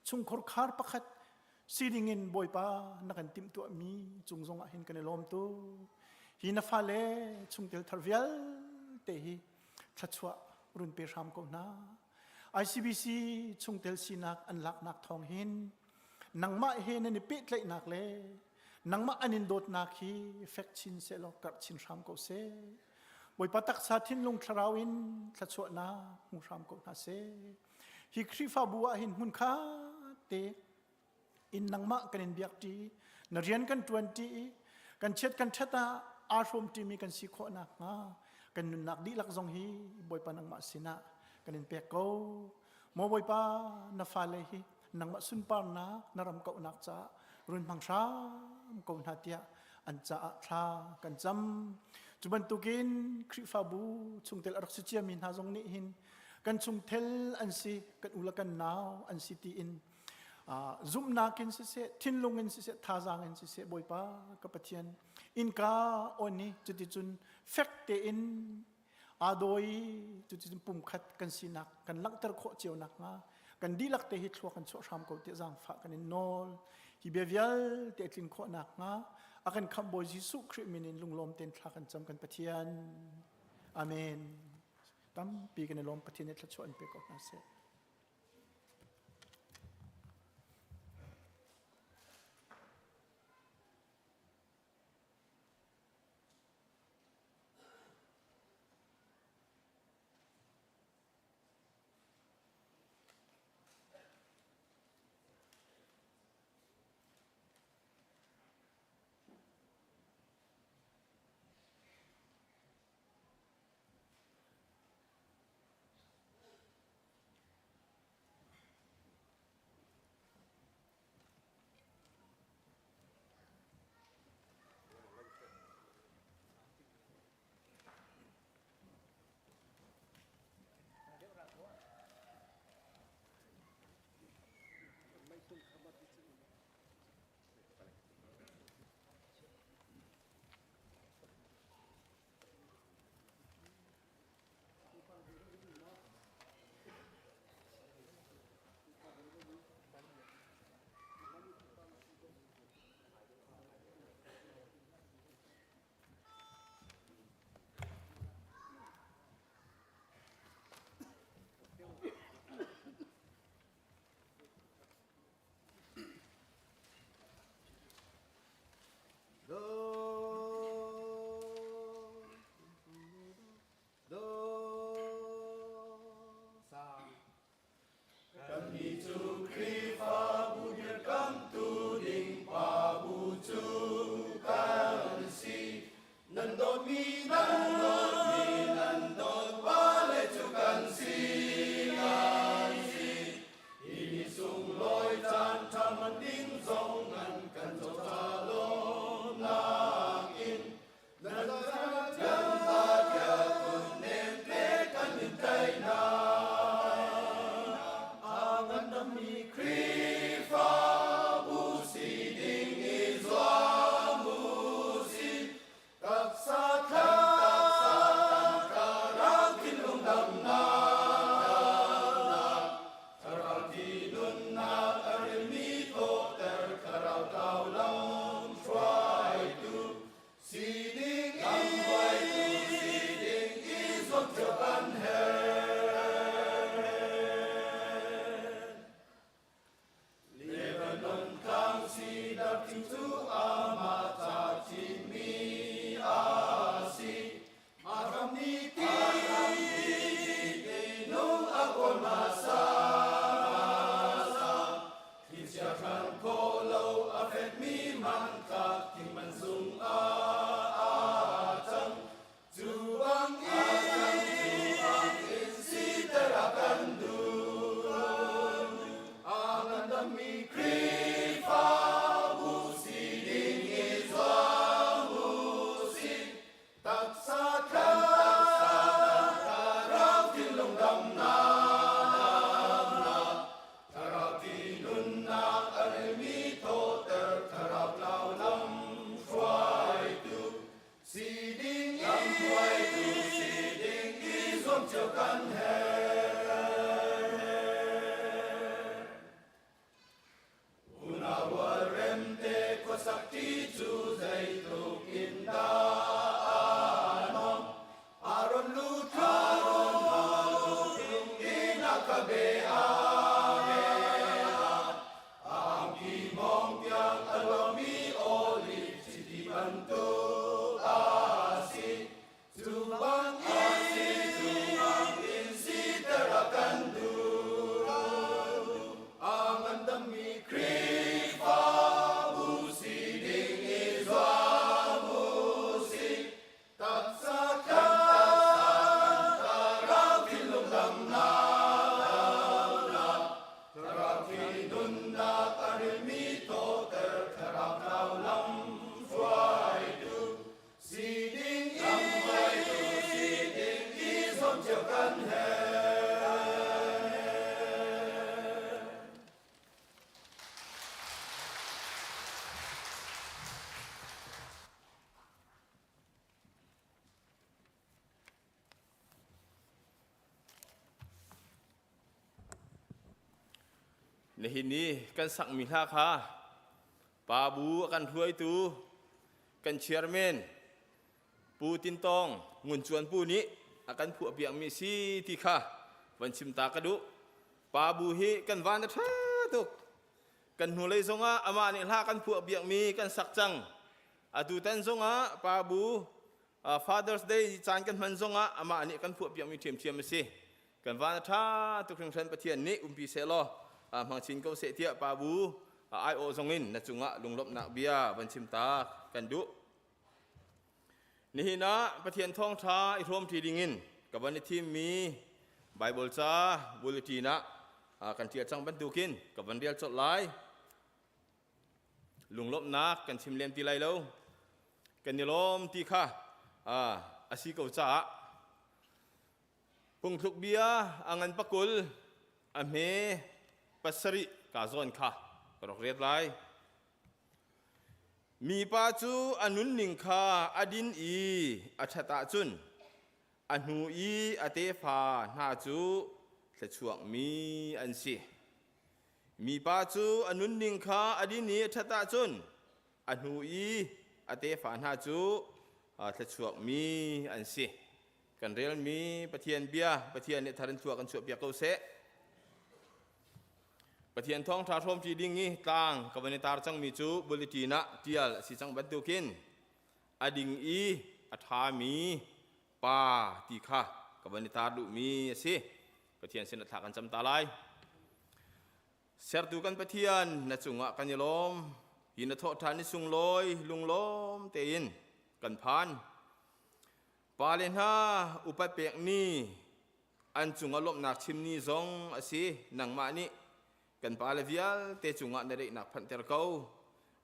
chungkhur khar pakhat si dingin Bawipa na kan timhtuahmi cung zongah hin kan i lawm tuk. Hi na fale chungtel thar vialte hi thluachuah run pe hram ko hna. ICBC chungtel sinak an laknak thawng hin nangmah he nan i pehtlaihnak le nangmah an in dawtnak hi fek chin sehlaw karh chin hram ko seh. Bawipa taksa thinlung thlarau in thluachuahnak hmu hram ko hna seh. Hi Khrihfabu ah hin hmun kha te in nangmah kan in biak ṭi na rian kan ṭuan ṭi i kan chiat kan ṭhat ah aa hrawm ṭimi kan si khawh nakhnga kan nunnak dihlak zong hi Bawipa nangmah sinah kan in pek ko. Maw Bawipa na fale hi nangmah sunparnak na ram kauhnak caah run hmang hram ko hna tiah an caah thla kan cam. Cu bantukin Khrihfabu chungtel a rak si ciami hna zong nih hin kan chungthel an si kan u le kan nau an si tiin zumhnak in siseh thinlung in siseh thazaang in siseh Bawipa ka Pathian innka on i cuticun fek tein aa dawi cuticun pumkhat kan sinak kan langhter khawh cio nakhnga kan dihlak te hi thlua kan chuah hram ko tiah zaangfah kan in nawl hi bia vialte a tlin khawh nakhnga a kan khamh Bawi Jesuh Khrih min in lunglawm tein thla kan cam kan Pathian amen Tampi kan i lawm Pathian nih thluachuah in pe ko hna seh. kan herh. Nihin ni kan sakmi hla kha pa bu a kan hruaitu kan chairman Pu Tin Tawng Ngun Cuan Pu nih a kan phuah piakmi si ti kha van chim ta ka duh. Pa bu hi kan van a ṭha tuk. Kan hnulei zongah amah nih hla kan phuah biakmi kan sak cang. Atu tan zongah pa bu Father's Day caan kan hman zongah amah nih kan phuah piakmi ṭhiamṭhiam a si. Kan van a ṭha tuk hringhran Pathian nih umpi sehlaw hmang chin ko seh tiah pa bu aiawh zongin na cungah lunglawmhnak bia van chim ta kan duh. Nihin ah Pathian thawngṭha i hrawmṭi dingin ka van i thimmi Baibal ca bulletin ah kan ṭial cang bantukin ka van rel colh lai. Lunglawmhnak kan chim lem ti lai lo. Kan i lawm ti kha a si ko caah phungthluk bia a ngan pakul a hme pasarih ka zawn kha ka rak ret lai. Mipa cu a nunning kha a din i a ṭhat ahcun a hnu i a tefa hna cu thluachuakmi an si. Mipa cu a nunning kha a din i a ṭhat ahcun a hnu i a tefa hna cu thluachuakmi an si. Kan relmi Pathian bia Pathian nih thar in thlua kan chuahpiak ko seh. Pathian thawngṭha hrawmṭi ding i tlang ka van i tar cangmi cu bulletin ah ṭial a si cang bantukin a ding i a ṭhami pa ti kha ka van i tar duhmi a si. Pathian sin ah thla kan cam ta lai. Sertu kan Pathian na cungah kan i lawm. Hi na thawhṭhan i sunglawi lunglawm tein kan phan. Pale hna upat pek ni an cungah lawmhnak chim ni zong a si. Nangmah nih kan pale vialte cungah na daihnak phanhter ko.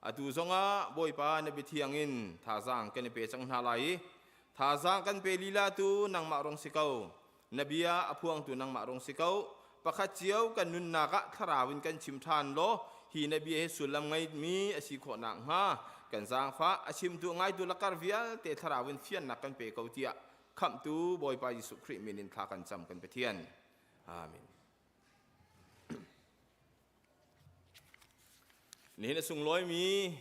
Atu zongah Bawipa na biathiang in thazaang kan i pe cang hna lai i thazaang kan pe lila tu nangmah rong si ko. Na bia a phuangtu nangmah rong si ko. Pakhat cio kan nunnak ah thlarau in kan chim ṭhan law hi na bia hi sullam ngeimi a si khawh nakhnga kan zaangfah a chimtu ngaitu lakar vialte thlarau in fiannak kan pe ko tiah Khamhtu Bawipa Jesuh Khrih min in thla kan cam kan Pathian. Amen. Nihin a sunglawimi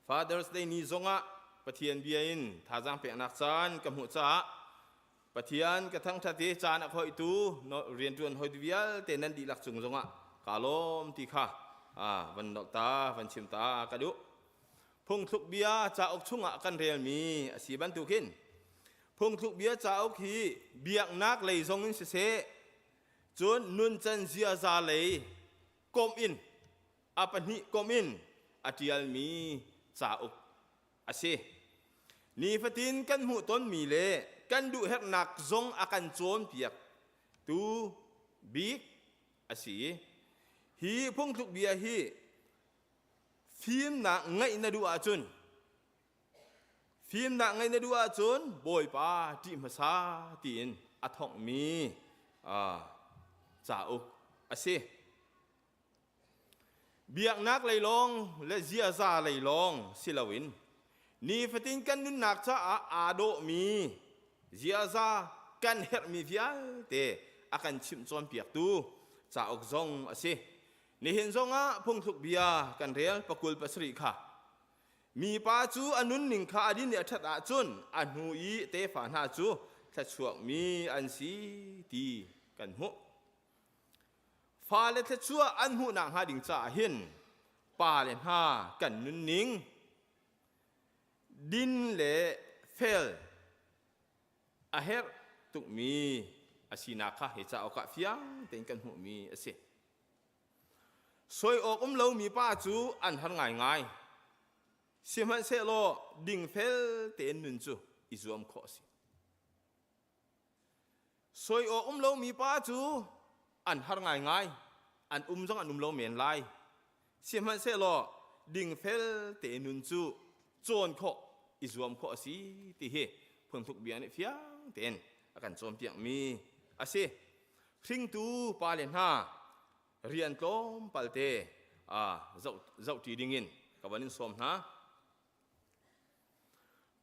Father's Day ni zongah Pathian bia in thazaang peknak caan ka hmuh caah Pathian ka thangṭhat i caan a khoihtu rianṭuan hawi vialte nan dihlak cung zongah kaa lawm ti kha van nolh ta van chim ta ka duh. Phungthluk bia cauk chungah kan relmi a si bantukin phungthluk bia cauk hi biaknak lei zong in siseh cun nuncan ziaza lei komh in a pahnih komh in a ṭialmi cauk a si. Nifatin kan hmuh tonmi le kan duhherhnak zong a kan cawnpiak tu bik a si. Hi phungthluk bia hi Fimnak ngeih na duh ahcun fimnak ngeih na duh ahcun Bawipa ṭih hmasa tiin a thonghmi cauk a si. Biaknak lei lawng le ziaza lei lawng si loin nifatin kan nunnak caah aa dawhmi ziaza kan herhmi vialte a kan chimh cawnpiaktu cauk zong a si. Nihin zongah phungthluk bia kan rel pakul pasarih kha. Mipa cu a nunning kha a din i a ṭhat ahcun a hnu i tefa hna cu thluachuakmi an si ti kan hmuh. Fale thluachuah an hmuh nakhnga ding caah hin pale hna kan nunning din le fel a herh tukmi a sinak kha hi cauk ah fiang tein kan hmuhmi a si. Soi awk um lomi pa cu an har ngaingai. Sihmanhsehlaw dingfel tein nun cu i zuam khawh a si. Soi awk um lomi pa cu an har ngaingai. An um zong an um lo men lai. Sihmanhsehlaw dingfel tein nun cu cawn khawh i zuam khawh a si ti hi phungthluk bia nih fiang tein a kan cawnpiakmi. a si. Hringtu pale hna rian tlawmpal te zohṭi dingin ka van in sawm hna.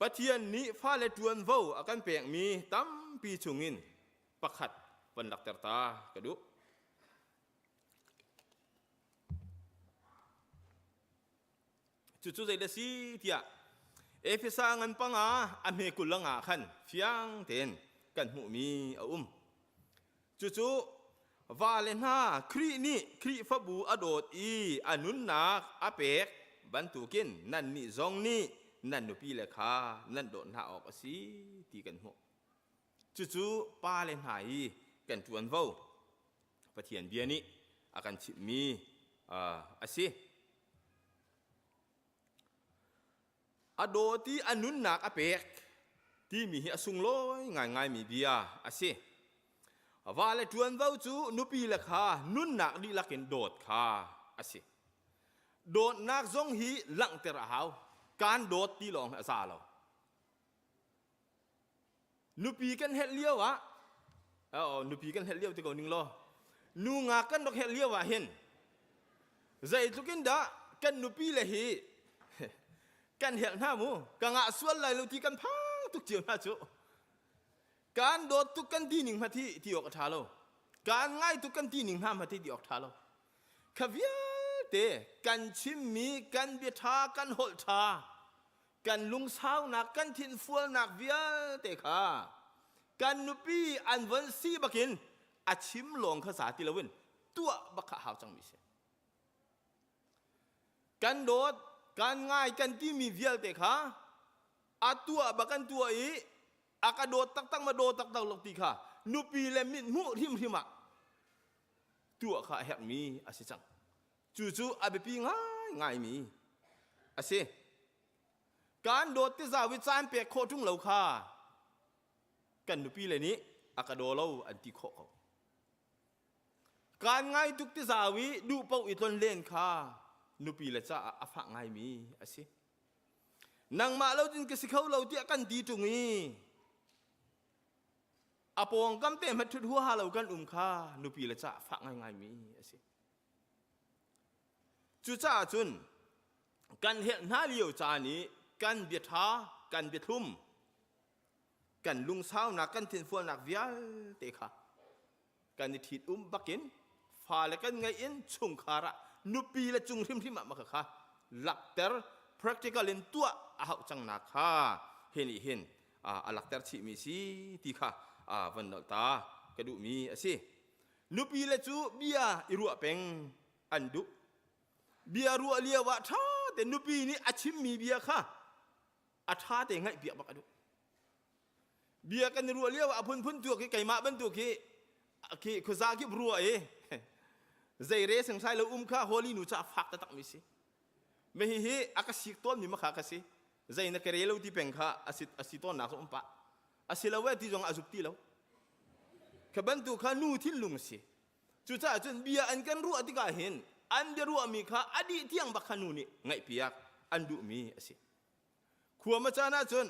Pathian nih fale ṭuanvo a kan pekmi tampi chungin pakhat van lakter ta ka duh. Cucu zei dah si tiah Efesa ngan panga a hme kul la nga khan fiang tein kan hmuhmi a um. Cucu vale hna Khrih nih Khrihfabu a dawt i a nunnak a pek bantukin nannih zong nih nan nupile kha nan dawt hna awk a si ti kan hmuh. Cucu pale hna i kan ṭuanvo Pathian bia nih a kan chimhmi a si. A dawt i a nunnak a pek timi hi a sunglawi ngaingaimi bia a si. Va le ṭuanvo cu nupi le kha nunnak dihlak in dawt kha a si. Dawtnak zong hi langhter a hau. Kaan dawt ti lawng hi a za lo. Nupi kan helh lio ah oh, nupi kan helh lio ti ko ning law nu nga kan rak helh lio ah hin zeitluk in dah kan nupi le hi kan helh hna mu ka ngah sual lai lo ti kan phang tuk cio hna cu kan dawt tuk kan ti ning hma thi ti awk a ṭha lo kan ngai tuk kan ti ning hna hma thi ti awk ṭha lo kha vialte kan chimmi kan bia ṭha kan holh ṭha kan lungsaunak kan thinfualnak vialte kha kan nupi an von si bakin a chim lawng kha za ti loin tuah bak kha hau cangmi si kan dawt kan ngai kan timi vialte kha a tuah bak kan tuah i a ka dawt taktak ma daw taktak lo ti kha nupi le mit hmuh hrimhrim ah tuah kha a herhmi a si cang Cucu a biapi ngaingaimi a si. Kaan dawt ti zau i caan pek khawh ṭung lo kha kan nupi le nih a ka daw lo an ti khawh ko. Kaan ngai tuk ti zau i duh paoh i tlon len kha nupi le caah a fah ngaimi a si. Nangmah lo cun ka si kho lo tiah kan ti ṭung i a pawngkam te hmanh ṭhut huaha lo kan um kha nupi le caah fah ngaingaimi a si. Cucaah cun kan helh hna lio caan i kan bia ṭha, kan bia thlum, kan lungsaunak, kan thinfualnak vialte kha kan i ṭhit um bakin fale kan ngeih in chungkhar ah nupi le cung hrimhrim ah maka kha lakter practical in tuah a hauh cangnak kha hi nih hin a lakter chihmi si ti kha van nolh ta ka duhmi a si. Nupile cu bia i ruah peng an duh. Bia ruah lio ah ṭha te nupi nih a chimmi bia kha a ṭha te ngaihpiak bak a duh. Bia kan i ruah lio ah a phunphun tuak i keimah bantuk hi khi khuaza kip ruah i zei re sengthai lo um kha holy nu ca fak taktak mi si. Me hi hi a ka sik tawn mi makha ka si. Zei na ka re lo ti peng kha a si tawn nak um pah. A si lo e ti zong a zup ti lo. Kha bantuk kha nu thinlung a si. Cucaah cun bia an kan ruah tikah hin an bia ruahmi kha a dih tiang bak kha nu nih ngaihpiak an duhmi a si. Khuama caan ah cun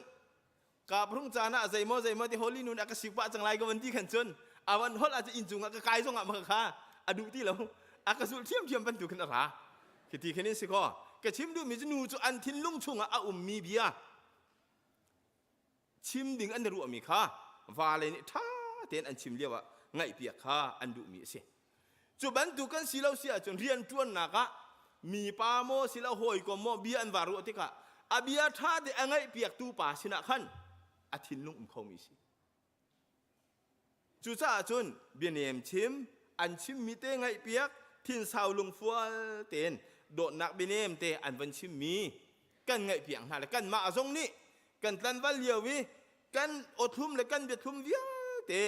kaprung caan ah zeimaw zeimaw ti holy nun a ka sik pah cang lai ka van ti khan cun a van holh ah cun inncung ah ka kai zong ah maka kha a duh ti lo a ka zulh ṭhiamṭhiam bantuk khin a ra khi ti khin in si kaw ka chim duhmi cu nu cu an thinlung chungah a ummi bia chim ding an i ruahmi kha vale nih ṭha tein an chim lioah ngaihpiak kha an duhmi a si. Cu bantuk kan si lo si ahcun rianṭuannak ah mipa maw silo hawikom maw bia an va ruah tikah a bia ṭha te a ngaihpiaktu pa sinah khan a thinlung um khomi si. Cucaah cun bianem chim, an chimmi te ngaihpiak, thinsau lungfual tein dawtnak bianem te an van chimmi kan ngaihpiak hna le kanmah zong nih kan tlanval lio i kan awthlum le kan biathlum vialte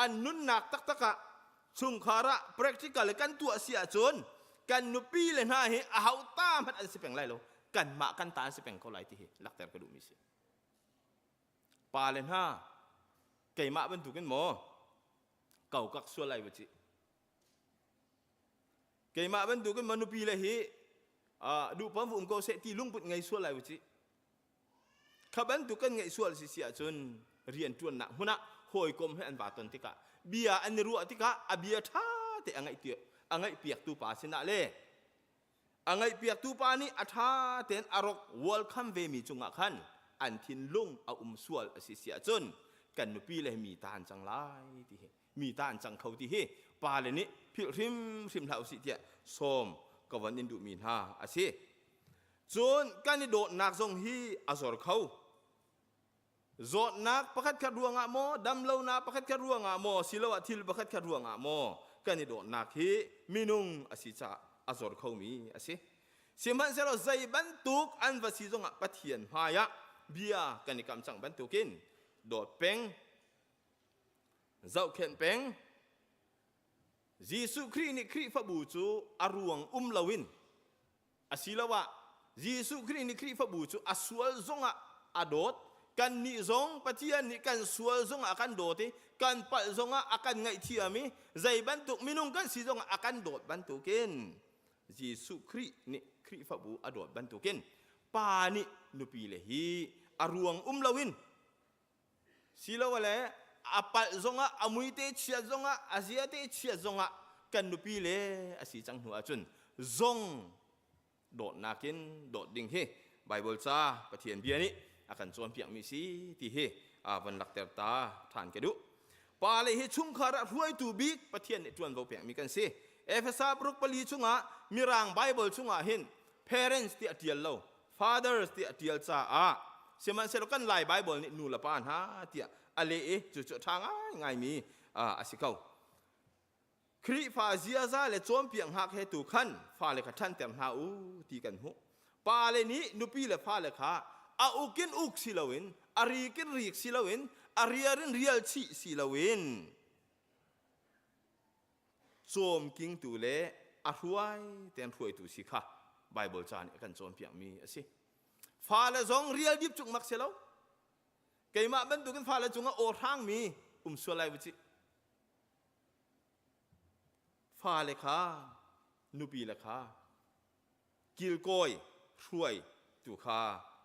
an nunnak taktak ah chungkhar ah practical le kan tuah si ahcun kan nupi le hna hi a hau ta hmanh an si peng lai lo kanmah kan ta an si peng ko lai ti hi lakter ka duhmi si. Pa le hna keimah bantukin maw kokak sual lai va ci keimah bantukin maw nupi le hi duhpam um ko seh ti lungput ngei sual lai va ci kha bantuk kan ngeih sual si si ahcun rian ṭuannak hmun ah Hawikom he an va ton tikah bia an i ruah tikah a bia ṭha te a ngaih a ngaihpiaktu pa sinah le a ngaihpiaktu pa nih a ṭha tein a rok welcome ve mi cungah khan an thinlung a um sual a si si ahcun kan nupi le mi ta an cang lai ti hi mi ta an cang kho ti hi pale nih philh hrimhrim hlah usih tiah sawm ka von in duhmi hna a si. Cun kan i dawtnak zong hi a zor kho. Zawtnak pakhatkhat ruangah maw, damlonak pakhatkhat ruangah maw, siloah thil pakhatkhat ruangah maw, kan i dawtnak hi minung a si caah a zor khomi a si. Sihmanhsehlaw zei bantuk an va si zongah Pathian hmaiah bia kan i kam cang bantukin dawt peng, zohkhenh peng, Jesuh Khrih nih Khrihfabu cu a ruang um loin asiloah Jesuh Khrih nih Khrihfabu cu a sual zongah a dawt kannih zong Pathian nih kan sual zongah a kan dawt i kan palh zongah a kan ngaihthiam i zei bantuk minung kan si zongah a kan dawt bantukin Jesuh Khrih nih Khrihfabu a dawt bantukin pa nih nupi le hi a ruang um loin Silole a palh zongah a muite chiat zongah a ziate chiat zongah kan nupi le a si cang hnu ahcun zong dawtnak in dawt ding hi Bible ca Pathian bia nih a kan cawnpiakmi si ti hi a von lakter ta ṭhan ka duh. Pa le hi chungkhar ah hruaitu bik Pathian nih ṭuanvo pekmi kan si. Efesa paruk pali chungah Mirang Bible chungah hin parents ti a ṭial lo fathers tiah a ṭial caah sihmanhsehlaw kan Lai Baibal nih nu le pa hna tiah a leh i cucu a ṭha ngaingaimi a si ko. Khrihfa ziaza le cawnpiak hngak he tu khan fale kha ṭhanter hna u ti kan hmuh. Pale nih nupi le fale kha a uk in uk si loin a rik in rik si loin a riar in rial chih si loin cawmkingtu le a hruai tein hruaitu si kha Bible ca nih a kan cawnpiakmi a si. Fale zong rial dip cuk mak si lo. Keimah bantukin fale cungah aw hrangmi um sual lai ci. Fale kha nupi le kha kilkawi hruai tu kha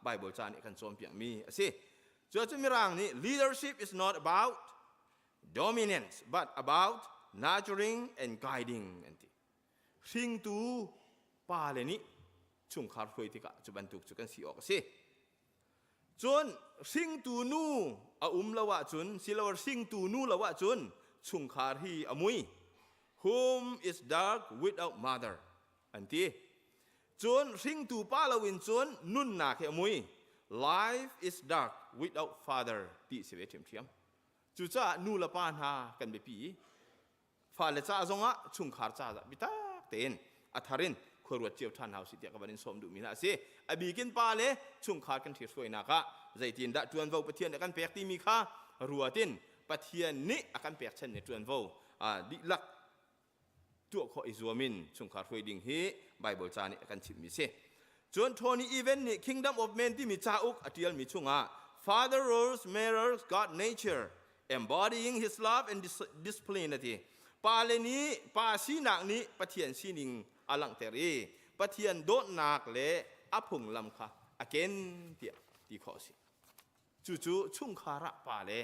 Bible ca nih a kan cawnpiakmi a si. Cuacun Mirang nih leadership is not about dominance but about nurturing and guiding an ti. Hringtu pale nih chungkhar hruai tikah cu bantuk cu kan si awk a si. Cun hringtu nu a um lo ahcun silo hringtu nu lo ahcun chungkhar hi a mui. Home is dark without mother an ti. Cun hringtu pa loin cun nunnak hi a mui. Life is dark without father ti si ve ṭhiamṭhiam. Cucaah nu le pa hna kan biapi i fale ca zongah chungkhar ca bitak tein a thar in khuaruat cio ṭhan hna usih tiah ka van in sawm duhmi hna a si. A bikin pa le chungkhar kan ṭhithruainak ah zeitindah ṭuanvo Pathian nih a kan pek timi kha ruat in Pathian nih a kan pekchanmi ṭuanvo dihlak tuah khawh i zuam in chungkhar hruai ding hi Bible ca nih a kan chimhmi si. Cun Tony Evans nih Kingdom of Man timi cauk a ṭialmi chungah Father roles mirrors God nature embodying his love and discipline a ti. Pale nih pa sinak nih Pathian sining a langhter i Pathian dawtnak le a phunglam kha a ken tiah ti khawh a si. Cucu chungkhar ah pale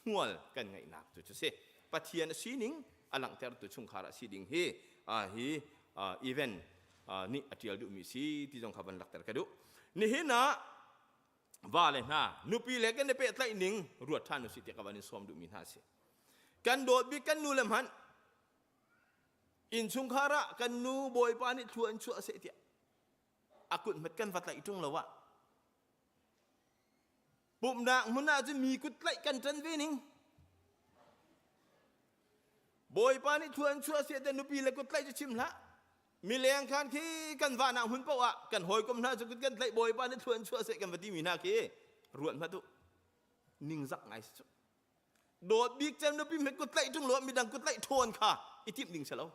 hmual kan ngeihnak cu cu si. Pathian a sining a langhtertu chungkhar ah si ding hi hi event nih a ṭial duhmi si ti zong kha van lakter ka duh. Nihin ah va le hna nupi le kan i pehtlaih ning ruat ṭhan usih tiah ka van in sawm duhmi hna a si. Kan dawt bik kan nu le hmanh innchungkhar ah kan nu bawipa nih thlua in chuah seh tiah a kut hmet kan va tlaih ṭung lo ah Pumhnak hmun ah cun mi kut tlaih kan ṭan ve ning. Bawipa nih thua in chuah siah te nupi le kut tlaih cu chim hlah. Mileng khan khi kan vahnak hmun paoh ah kan hawikom hna cu kut kan tlaih Bawipa nih thua in chuah seh kan va timi hna khi ruat hmat u. Ningzak ngai si cu. Dawt bik cem nupi hmet kut tlaih ṭung lo midang kut tlaih ṭhawn kha i timh ding si lo.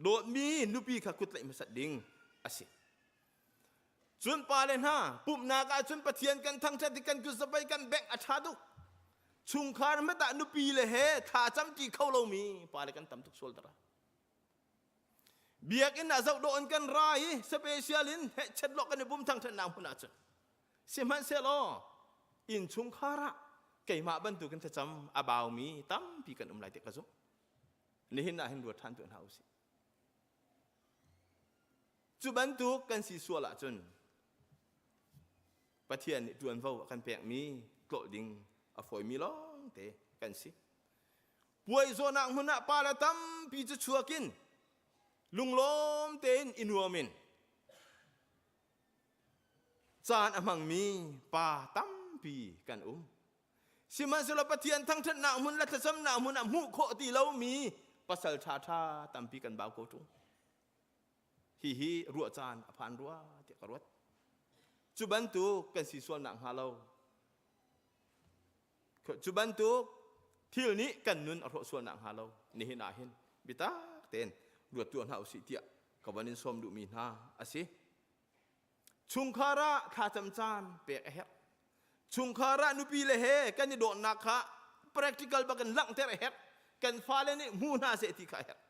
Dawtmi nupi kha kut tlaih hmasat ding a si. Cun pale hna, pumhnak ah cun Pathian kan thangṭhat i kan kut kan bengh a ṭha tuk. Chungkhar hmet ah nupi le he thla camṭi kho lomi pale kan tam tuk sual dara. Biakinn ah zoh dawh in kan ra i special in hehchet lawh kan i pum thangṭhatnak hmun ah cun. Sihmanhsehlaw innchungkhar ah. keimah bantukin thlacam a baumi tampi kan um lai ti ka zumh. Nihin ah hin ruat ṭhan tuah hna usih. Cu bantuk kan si sual ahcun Pathian nih ṭuanvo a kan pekmi tlawh ding a fawimi lawngte kan si. Puai zawhnak hmun ah pa le tampi cu chuak in lunglawm tein i nuam in caan a hmangmi pa tampi kan um. Sihmanhsehlaw Pathian thangṭhatnak hmun le thlacamnak hmun ah hmuh khawh ti lomi pasal ṭhaṭha tampi kan bau ko ṭung. Hihi ruah caan a phan rua tiah ka ruat. Cu bantuk kan si sualnak hnga lo. Cu bantuk thil nih kan nun a hrawh sualnak hnga lo. Nihin ah hin biatak tein ruat tuah hna usih tiah ka van in sawm duhmi hna a si. Chungkhar ah thlacam caan pek a herh. Chungkhar ah nupi le he kan i dawtnak kha practical bak in langhter a herh. Kan fale nih hmu hna seh ti kha a herh.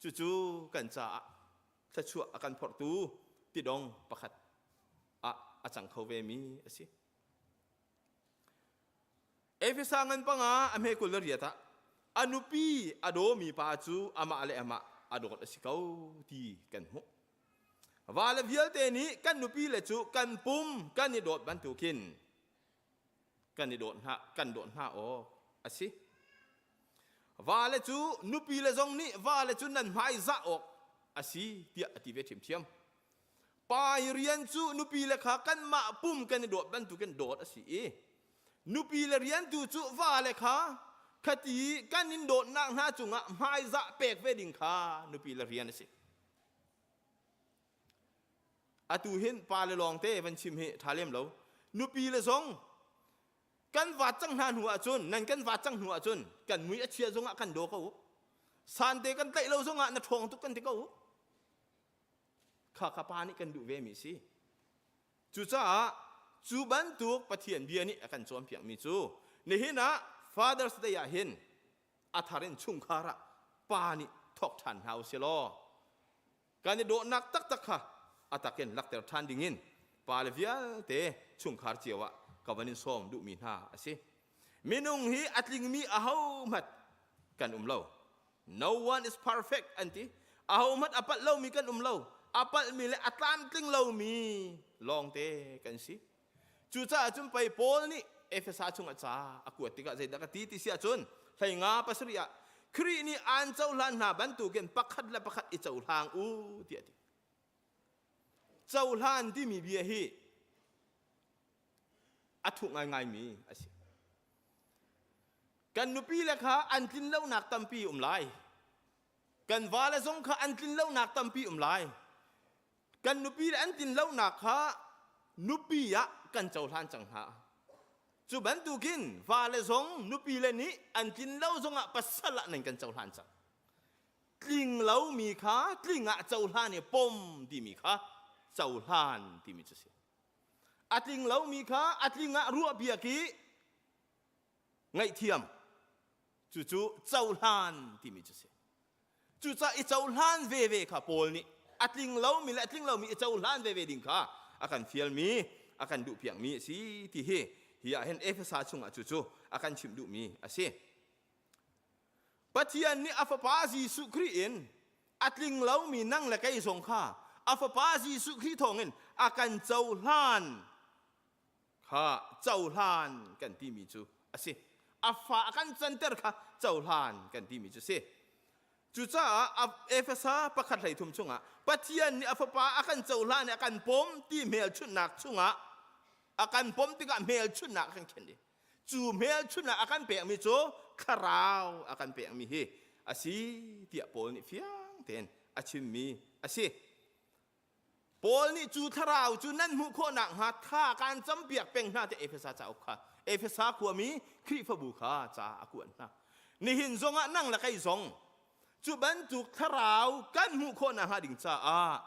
Cucu kan caah thluachuah a kan phorhtu tidong pakhat ah a cang kho ve mi a si. Efesa ngan panga a hme 28 ah a nupi a dawmi pa cu amah le amah a dawt a si ko ti kan hmuh. Va le vialte nih kan nupi le cu kan pum kan i dawt bantukin kan i dawt hna kan dawt hna awk a si. Va le cu nupi le zong nih va le cu nan hmai zah awk a si tiah a ti ve ṭhiamṭhiam. Pa i rian cu nupi le kha kanmah pum kan i dawt bantukin dawt a si i nupi le rian tu cu va le kha khati kan in dawtnak hna cungah hmaizah pek ve ding kha nupi le rian a si. Atu hin pa le lawng te van chim hi ṭha lem lo. Nupi le zong kan vaat cang hna hnu ahcun nan kan vaat cang hnu ahcun kan mui a chia zongah kan daw ko u. Sante kan tlaih lo zongah na ṭhawng tuk kan ti ko u. Kha kha pa nih kan duh ve mi si. Cucaah cu bantuk Pathian bia nih a kan cawnpiakmi cu nihin ah Father's Day ah hin a thar in chungkhar ah pa nih thawk ṭhan hna usih law kan i dawhnak taktak kha a tak in lakter ṭhan dingin pale vialte chungkhar cio ah ka van in sawm duhmi hna a si. Minung hi a tlingmi ahohmanh kan um lo. No one is perfect an ti. Ahohmanh a palh lomi kan um lo. A palhmi le a tlamtling lomi lawngte kan si. Cucaah cun pei Paul nih Efesa chungah ca a kuat tikah zeidah ka ti ti si ahcun hleinga pasarih ah Khrih nih aan cohlan hna bantukin pakhat le pakhat i cohlang u tiah a ti. Cohlan timi bia hi a thuh ngaingaimi a si. Kan nupi le kha an tlin lonak tampi um lai. Kan vale zong kha an tlin lonak tampi um lai. Kan nupi le an tlin lonak kha nupi ah kan cohlan cang hna. Cu bantukin vale zong nupi le nih an tlin lo zongah pasal ah nan kan cohlan cang. Tling lomi kha tling ah cohlan i pom timi kha cohlan timi cu si. A tling lomi kha a tling ah ruahpiak i ngaihthiam cucu cohlan timi cu si. Cucaah i cohlan veve kha Paul nih a tling lomi le a tling lomi i cohlan veve ding kha a kan fialmi, a kan duhpiakmi a si ti hi hi ah hin Efesa chungah cucu a kan chimh duhmi a si. Pathian nih a Fapa Jesuh Khrih in a tling lomi nang le kei zong kha a Fapa Jesuh Khrih thawngin a kan cohlan kha cohlan kan timi cu a si. A fa a kan canter kha cohlan kan timi cu si. Cucaah Efesa pakhat 13 chungah Pathian nih a fapa a kan cohlan i a kan pom ti hmelchunhnak chungah a kan pom tikah hmelchunhnak a kan khenh i cu hmelchunhnak a kan pekmi cu thlarau a kan pekmi hi a si tiah Paul nih fiang tein a chimmi a si. Paul nih cu thlarau cu nan hmuh khawh nakhnga tha kaan campiak peng hna tiah Efesa cauk kha Efesa khuami Khrihfabu kha ca a kuat hna. Nihin zongah nang le kei zong cu bantuk thlarau kan hmuh khawh nakhnga ding caah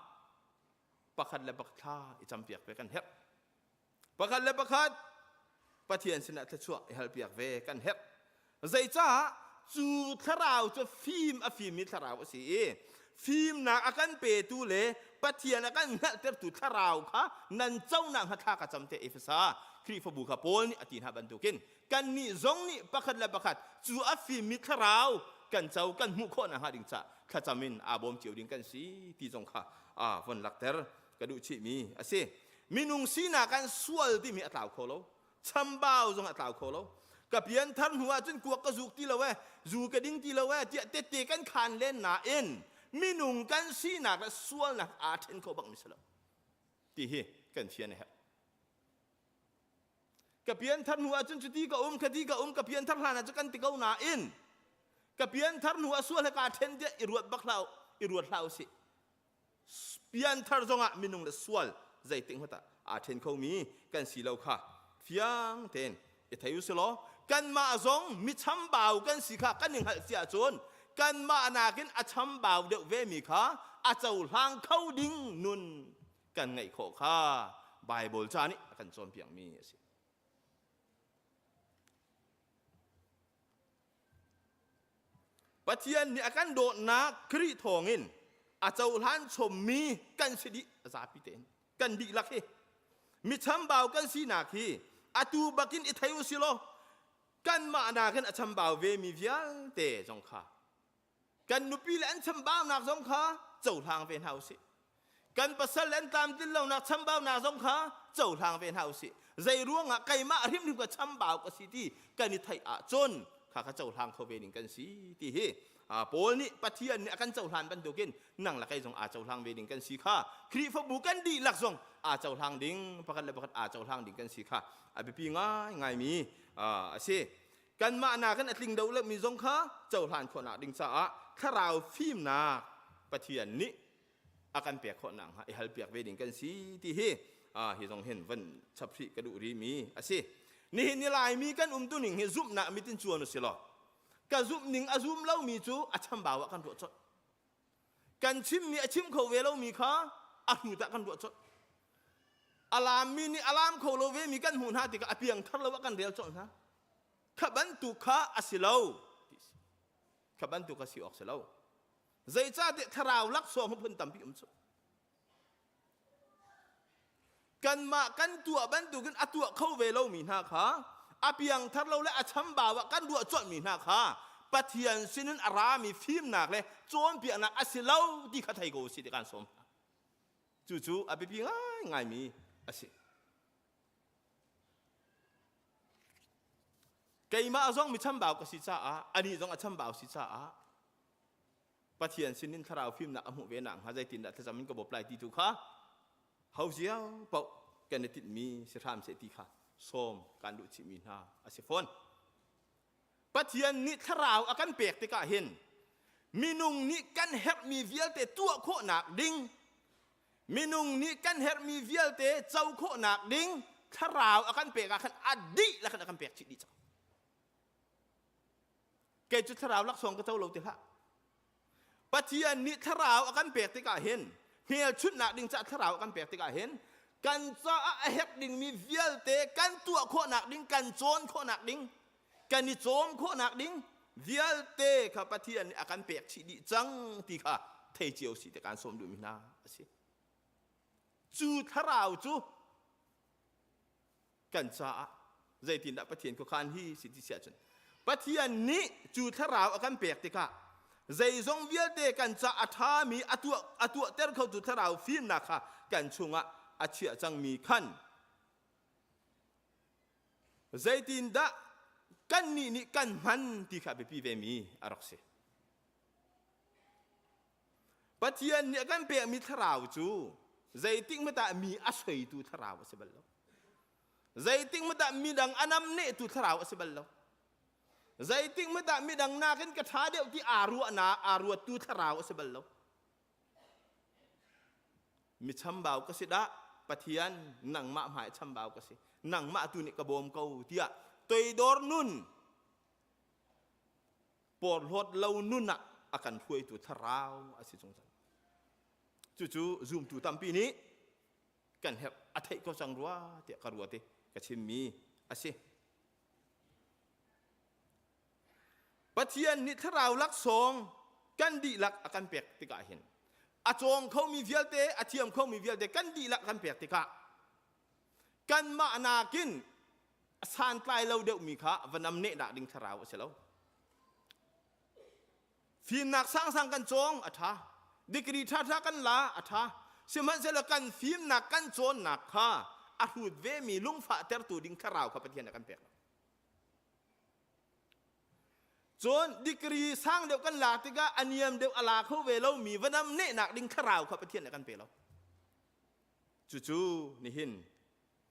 pakhat le pakhat thla i campiak ve kan herh. Pakhat le pakhat Pathian sinah thluachuah i halpiak ve kan herh. Zeicah cu thlarau cu fim a fimmi thlarau a si i. Fimnak a kan petu le Pathian a kan hngalhtertu thlarau kha nan conak hnga thla ka cam te Efesa Khrihfabu kha Paul nih a ti hna bantukin kannih zong nih pakhat le pakhat cu a fimmi thlarau kan co kan hmuh khawh nakhnga ding ca thlacam in aa bawm cio ding kan si ti zong kha a von lakter ka duh chihmi a si. Minung sinak kan sual timi a tlau kho lo. Chambau zong a tlau kho lo. Ka pianthar hnu ahcun kuak ka zuk ti lo e, zu ka ding ti lo e tiah tette kan khan len nain minung kan sinak le sualnak aa ṭhen kho bak mi si lo ti hi kan fian a herh. Ka pianthar hnu ahcun cuti ka um, khati ka um, ka pianthar hlan ah cu kan ti ko nain ka pianthar hnu ah sual he kaa ṭhen tiah i ruat bak hlah i ruat hlah usih. Pianthar zongah minung le sual zeitik hmanh ah aa ṭhen khomi kan si lo kha fiang tein i thei u silaw kanmah zong mi chambau kan si kha kan i hngalh si ahcun kanmah nakin a chambau deuh vemi kha a cohlang kho ding nun kan ngeih khawh kha Baibal ca nih a kan cawnpiakmi a si. Pathian nih a kan dawtnak Khrih thawngin a cohlan chommi kan si dih a zapi tein kan dihlak hi mi chambau kan sinak hi atu bakin i thei u si law kanmah nakin a chambau ve mi vialte zong kha kan nupi le an chambaunak zong kha cohlang ve hna usih kan pasal le an tlamtlin lonak chambaunak zong kha cohlang ve hna usih zei ruangah keimah hrimhrim ka chambau ka si ti kan i theih ahcun kha kha cohlang kho ve ding kan si ti hi Paul nih Pathian nih a kan cohlan bantukin nang le kei zong aa cohlang ve ding kan si kha Khrihfabu kan dihlak zong aa cohlang ding pakhat le pakhat aa cohlang ding kan si kha a biapi ngaingaimi a si Kanmah nakin a tling deuh lomi zong kha cohlan khawhnak ding caah thlarau fimnak Pathian nih a kan pek khawh nakhnga i halpiak ve ding kan si ti hi hi zong hin van chap hrih ka duh rihmi a si. Nihin ni Laimi kan umtu ning hi zumhnak mit in cuan u si law ka zumh ning a zum lomi cu a chambau ah kan ruah colh. Kan chimmi a chim kho ve lomi kha a hnu tah kan ruah colh. A laammi nih a laam kho lo vemi kan hmuh hna tikah a piangthar lo ah kan rel colh hna. Kha bantuk kha a si lo. Kha bantuk a si awk si lo. Zeicahtiah thlarau laksawng phun tampi um cu. Kanmah kan tuah bantukin a tuah kho ve lomi hna kha a piangthar lo le a chambau ah kan ruah colhmi hna kha Pathian sinin a rami fimnak le cawnpiaknak a si lo ti kha thei ko usih ti kan sawm hna. Cucu a biapi ngaingaimi a si. Keimah zong mi chambau ka si caah anih zong a chambau si caah Pathian sinin thlarau fimnak a hmuh ve nakhnga zeitindah thlacam in ka bawp lai ti tu kha ho cio paoh kan i tinhmi si hram seh ti kha sawm kan duh chihmi hna a si fawn. Pathian nih thlarau a kan pek tikah hin minung nih kan herhmi vialte tuah khawhnak ding minung nih kan herhmi vialte co khawhnak ding thlarau a kan pek ah khan a dihlak in a kan pek chih dih cang. Kei cu thlarau laksawng ka co lo ti hlah. Pathian nih thlarau a kan pek tikah hin hmelchunhnak ding caah thlarau a kan pek tikah hin kan caah a herh dingmi vialte kan tuah khawhnak ding kan cawn khawhnak ding kan i cawm khawhnak ding vialte kha Pathian nih a kan pek chih dih cang ti kha thei cio si te kan sawm duhmi hna a si. Cu thlarau cu kan caah zeitindah Pathian khuakhan hi si ti si ahcun Pathian nih cu thlarau a kan pek tikah zeizong vialte kan ca a ṭhami a tuah a tuahter khotu thlarau fimnak kha kan chungah a chiah cangmi khan zeitindah kannih nih kan hman ti kha biapi vemi a rak si. Pathian nih a kan pekmi thlarau cu zeitik hmanh ah mi a soitu thlarau a si bal lo. Zeitik hmanh ah midang a namnehtu thlarau a si bal lo. Zeitik hmanh ah midang nakin ka ṭha deuh ti aa ruahnak aa ruattu thlarau a si bal lo. Mi chambau ka si dah Pathian nangmah hmai chambau ka si nangmah tu nih ka bawm ko tiah toidor nun porhlawt lo nun ah a kan hruaitu thlarau a si zungzal. Cucu zumtu tampi nih kan herh a theih ko cang rua tiah ka ruat i ka chimmi a si. Pathian nih thlarau laksawng Kan dihlak a kan pek tikah hin a cawng khomi vialte, a thiam khomi vialte kan dihlak kan pek tikah kanmah nakin santlai lo deuhmi kha va namnehnak ding thlarau a si lo. Fimnak sangsang kan cawng a ṭha. Degree ṭhaṭha kan la a ṭha. Sihmanhsehlaw kan fimnak kan cawnnak kha a hrut vemi lungfahtertu ding thlarau kha Pathian a kan pek lo. Cun degree sang deuh kan lak tikah a niam deuh a la kho ve lomi va namnehnak ding thlarau kha Pathian a kan pe lo. Cucu nihin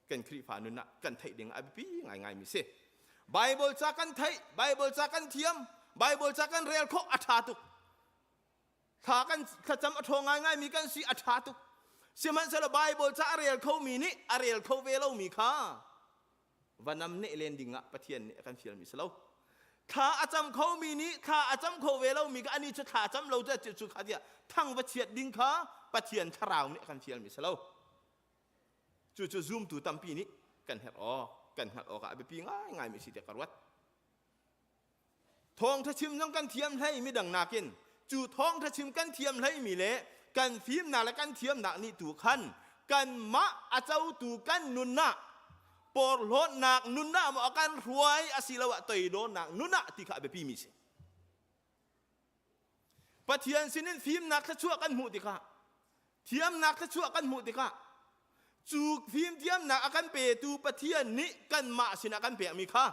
kan Khrihfa nun ah kan theih ding a biapi ngaingaimi si. Bible ca kan theih, Bible ca kan thiam, Bible ca kan rel khawh a ṭha tuk. Thla kan thlacam a ṭhawng ngaingaimi kan si a ṭha tuk. Sihmanhsehlaw Bible ca a rel khomi nih a rel kho ve lomi kha va namneh len ding ah Pathian nih a kan fialmi si lo. Thla a cam khomi nih thla a cam kho ve lomi kha ani cu thla a cam lo cu cu kha tiah thang va chiat ding kha Pathian thlarau nih a kan fialmi si lo. Cucu zumtu tampi nih kan herh awk, kan hngalh awk ah a biapi ngaingaimi si tiah ka ruat. Thawngṭha chim zong kan thiam hlei midang nakin cu thawngṭha chim kan thiam hleimi le kan fimnak le kan thiamnak nih tu khan kanmah a cotu kan nunnak porhlawtnak nunnak maw a kan hruai asiloah toidornak nunah ti kha a biapimi si. Pathian sinin fimnak thluachuah kan hmuh tikah thiamnak thluachuah kan hmuh tikah cu fimthiamnak a kan petu Pathian nih kanmah sinah kan pekmi kha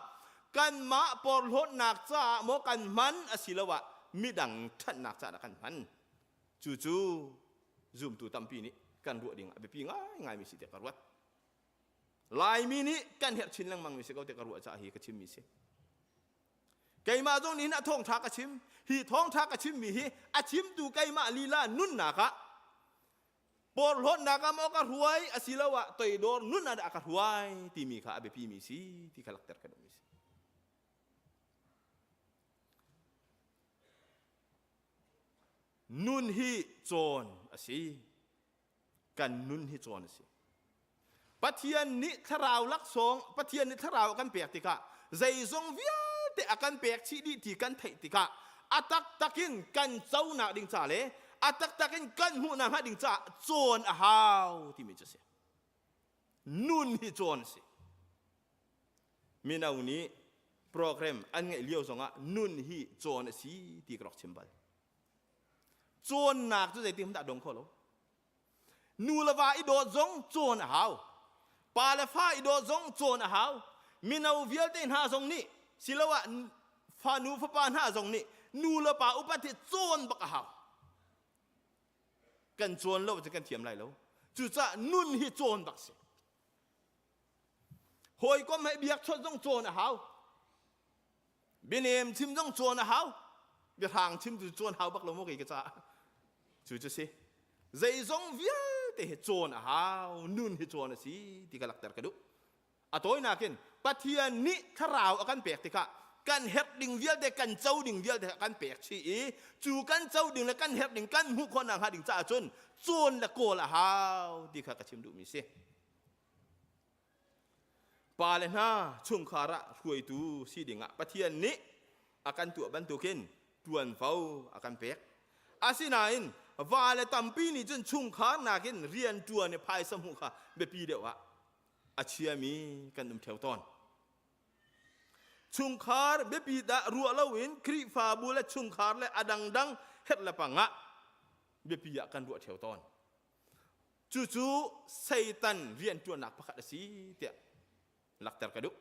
kanmah porhlawtnak caah maw kan hman asiloah midang ṭhatnak caah kan hman. Cucu zumtu tampi nih kan ruah ding a biapi ngaingaimi si tiah ka ruat. Laimi nih kan herh chin lengmangmi si ko tiah ka ruah caah hi ka chimmi si. Keimah zong nih a thawngṭha ka chim. Hi thawngṭha ka chimmi hi a chimtu keimah lila nunnak ah porhlawtnak ah maw ka hruai asiloah toidor nun ah dah ka hruai timi kha a biapimi si ti kha lakter ka duhmi si. Nun hi cawn a si. Kan nun hi cawn a si. Pathian nih thlarau laksawng Pathian nih thlarau a kan pek tikah zeizong vialte a kan pek chih dih ti kan theih tikah a taktak in kan conak ding ca le a taktak in kan hmuhnak hnga ding caah cawn a hau timi cu a si. Nun hi cawn a si. Mino nih program an ngeih lio zongah nun hi cawn a si ti ka rak chim bal. Cawnnak cu zeitin dah dong kho lo. Nu le va i dawt zong cawn a hau. Pa le fa i dawt zong cawn a hau. Mino vialte hna zong nih siloah fanu fapa hna zong nih nu le pa upat hi cawn bak a hau. Kan cawn lo cu kan thiam lai lo. Cucaah nun hi cawn bak si. Hawikom he biakchawnh zong cawn a hau. Bianem chim zong cawn a hau. Biahrang chim cu cawn hau bak lo maw kei ka caah. Cu cu si. Zeizong vialte hi cawn a hau, nun hi cawn a si ti ka lakter ka duh. A tawinak in Pathian nih thlarau a kan pek tikah kan herh ding vialte kan co ding vialte kan pek chih i cu kan co ding le kan herh ding kan hmuh khawh nakhnga ding caah cun cawn le kawl a hau ti kha ka chim duhmi si. Pale hna chungkhar ah hruaitu si dingah Pathian nih a kan tuah bantukin ṭuanvo a kan pek. Asinain vale tampi nih cun chungkhar nakin rian ṭuan i phaisa hmuh kha biapi deuh ah a chiami kan um ṭheo tawn. Chungkhar biapi dah ruah loin Khrihfabu le chungkhar le a dangdang herh le pang ah biapi ah kan ruah ṭheo tawn. Cucu Satan rianṭuannak pakhat a si tiah lakter ka duh.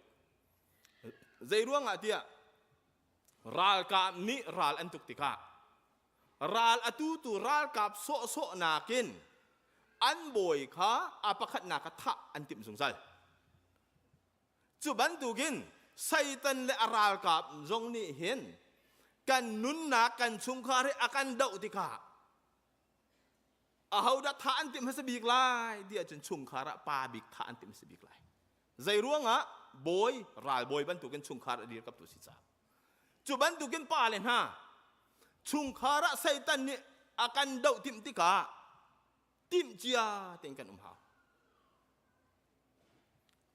Zei ruangah tiah ralkap nih ral an tuk tikah ral a tutu ralkap sawhsawh nakin an bawi kha a pakhatnak kha thah an timh zungzal. Cu bantukin Satan le a ralkap zong nih hin kan nunnak kan chungkhar hi a kan doh tikah ahodah thah an timh hmasa bik lai ti ahcun chungkhar ah pa bik thah an timh hmasa bik lai. Zei ruangah bawi ralbawi bantukin chungkhar a dirkamtu si caah. Cu bantukin pa le hna chungkhar ah Satan nih a kan doh timh tikah timh cia tein kan um hau.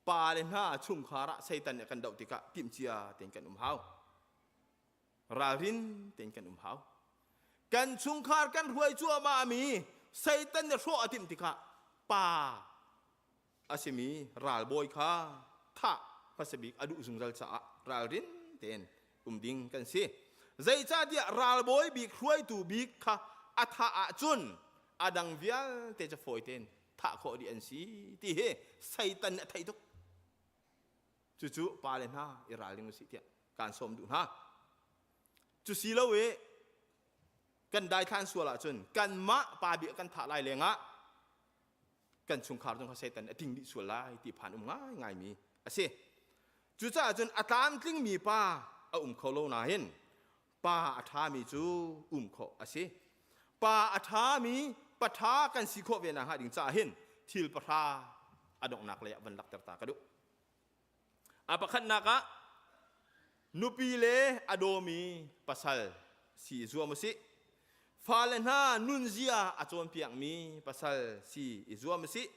Pa le hna chungkhar ah Satan nih a kan doh tikah timh cia tein kan um hau. Ralrin tein kan um hau. Kan chungkhar kan hruai cuahmah mi Satan nih hrawh a timh tikah pa a simi ralbawi kha thah hmasa bik a duh zungzal caah ralrin tein um ding kan si. Zeicahtiah ralbawi bik hruaitu bik kha a thah ahcun a dang vialte cu fawi tein thah khawh dih an si ti hi Satan nih a theih tuk. Cucu pale hna i ralring usih tiah kaan sawm duh hna. Cu si lo i kan daithlan sual ahcun kanmah pa bia kan thah lai lengah kan chungkhar zong kha Satan a ting dih sual lai ti phan um ngaingaimi a si. Cucaah cun a tlamtlingmi pa a um kho lo nain pa a ṭhami cu um khawh a si. Pa a ṭhami paṭha kan si khawh ve nakhnga ding caah hin thil pahra a donghnak lei ah van lakter ta ka duh. A pakhatnak ah nupi le a dawmi pasal si i zuam usih. Fale hna nunzia a cawnpiakmi pasal si i zuam usih.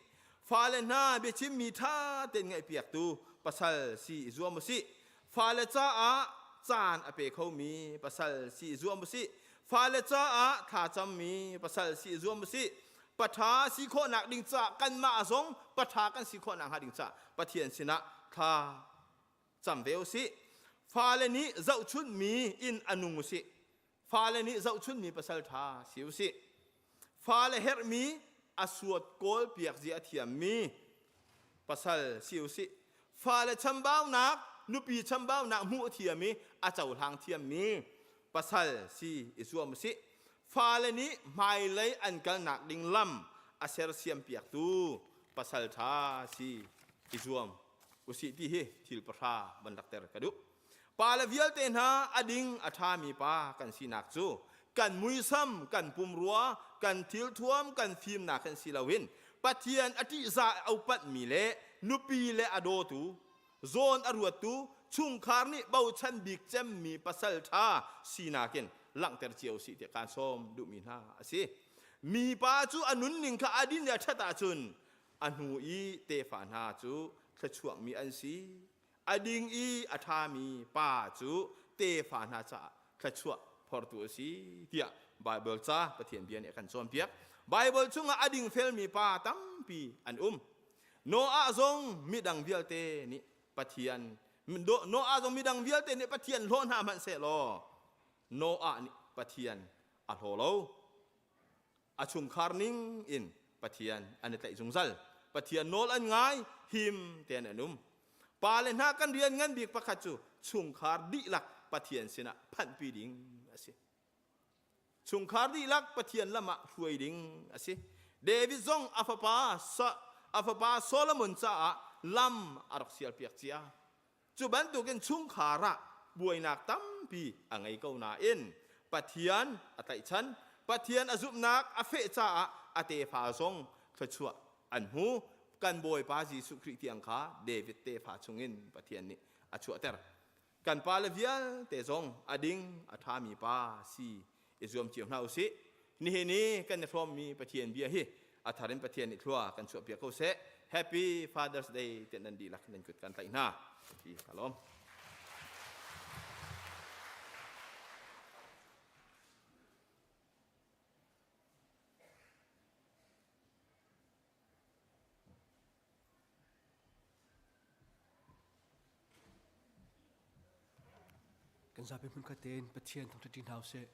Fale hna biachimmi ṭha tein ngaihpiaktu pasal si i zuam usih. Fale caah caan a pe khomi pasal si i zuam usih. Fale caah thlacammi pasal si i zuam usih. Paṭha si khawhnak ding caah kanmah zong paṭha kan si khawhnak hnga ding caah Pathian sinah thla cam ve usih. Fale nih zohchunhmi in a nung usih. Fale nih zohchunhmi pasal ṭha si usih. Fale herhmi a suat kawl piak zia a thiammi pasal si usih. Fale chambaunak, nupi chambaunak hmuh a thiam i a cohlang thiammi pasal si i zuam usih. Fale nih hmailei an kalnak ding lam a sersiam piaktu pasal ṭha si i zuam usih ti hi thil pahra van lakter ka duh. Pale vialte hna a ding a ṭhami pa kan sinak cu kan muisam, kan pumrua, kan thilthuam, kan fimnak hin si loin Pathian a ṭihzah a upatmi le nupi le a dawtu, zawn a ruattu, chungkhar nih bochan bik cemmi pasal ṭha sinak in langhter cio sih tiah kaan sawm duhmi hna a si. Mipa cu a nunning kha a din i a ṭhat ahcun a hnu i tefa hna cu thluachuakmi an si. A ding i a ṭhami pa cu tefa hna caah thluachuah phortu a si tiah Baibal ca Pathian bia nih a kan cawnpiak. Baibal chungah a dingfelmi pa tampi an um. Noah zong midang vialte nih Pathian Noah zong midang vialte nih Pathian hlaw hna hmanh sehlaw Noah nih Pathian a hlaw lo. A chungkhar ning in Pathian an i tlaih zungzal. Pathian nawl an ngai, him tein an um. Pa le hna kan rian ngan bik pakhat cu chungkhar dihlak Pathian sinah phanhpi ding a si. Chungkhar dihlak Pathian lam ah hruai ding a si. David zong a fapa a fapa Solomon caah lam a rak sialpiak cia. Cu bantukin chungkhar ah buainak tampi a ngei ko nain Pathian a tlaihchan, Pathian a zumhnak a feh caah a tefa zong thluachuah an hmu. Kan Bawipa Jesuh Khrih tiang kha David tefa chungin Pathian nih a chuahter. Kan pale vialte zong a ding a ṭhami pa si i zuam cio hna usih. Nihin i kan i hrawmmi Pathian bia hi a thar in Pathian nih thlua kan chuahpiak ko seh. Happy Father's Day tiah nan dihlak nan kut kan tlaih hna. Ti ka lawm. Kan zapi hmunkhat tein Pathian thangṭhat ṭi hna usih.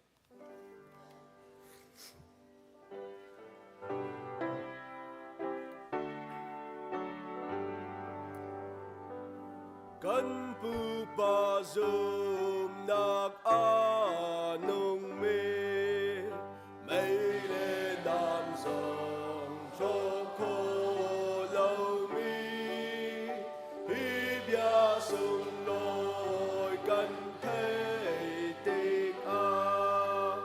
Kan pupa zumnak a nungmi mei le nam zong hrawk kho lomi hi bia sunglawi kan theih tikah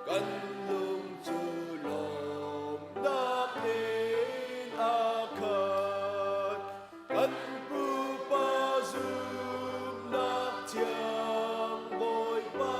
kan lung cu lawmhnak in a khat kan pupa zumhnak thiang Bawipa.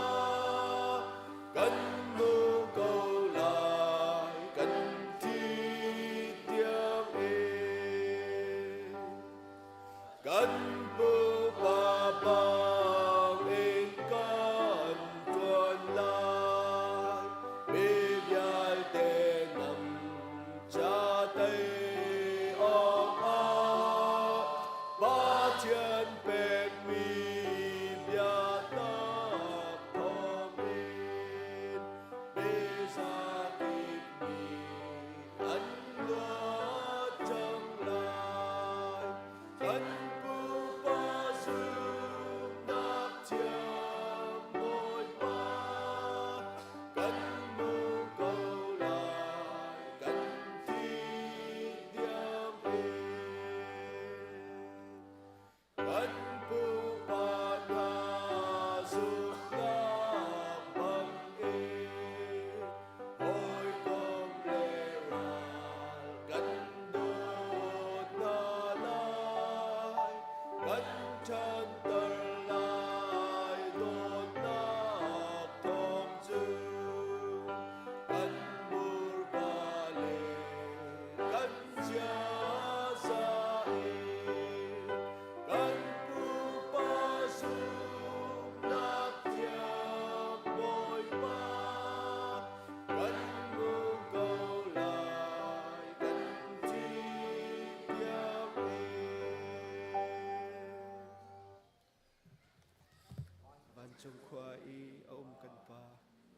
Vancung khua i a um kan Pa,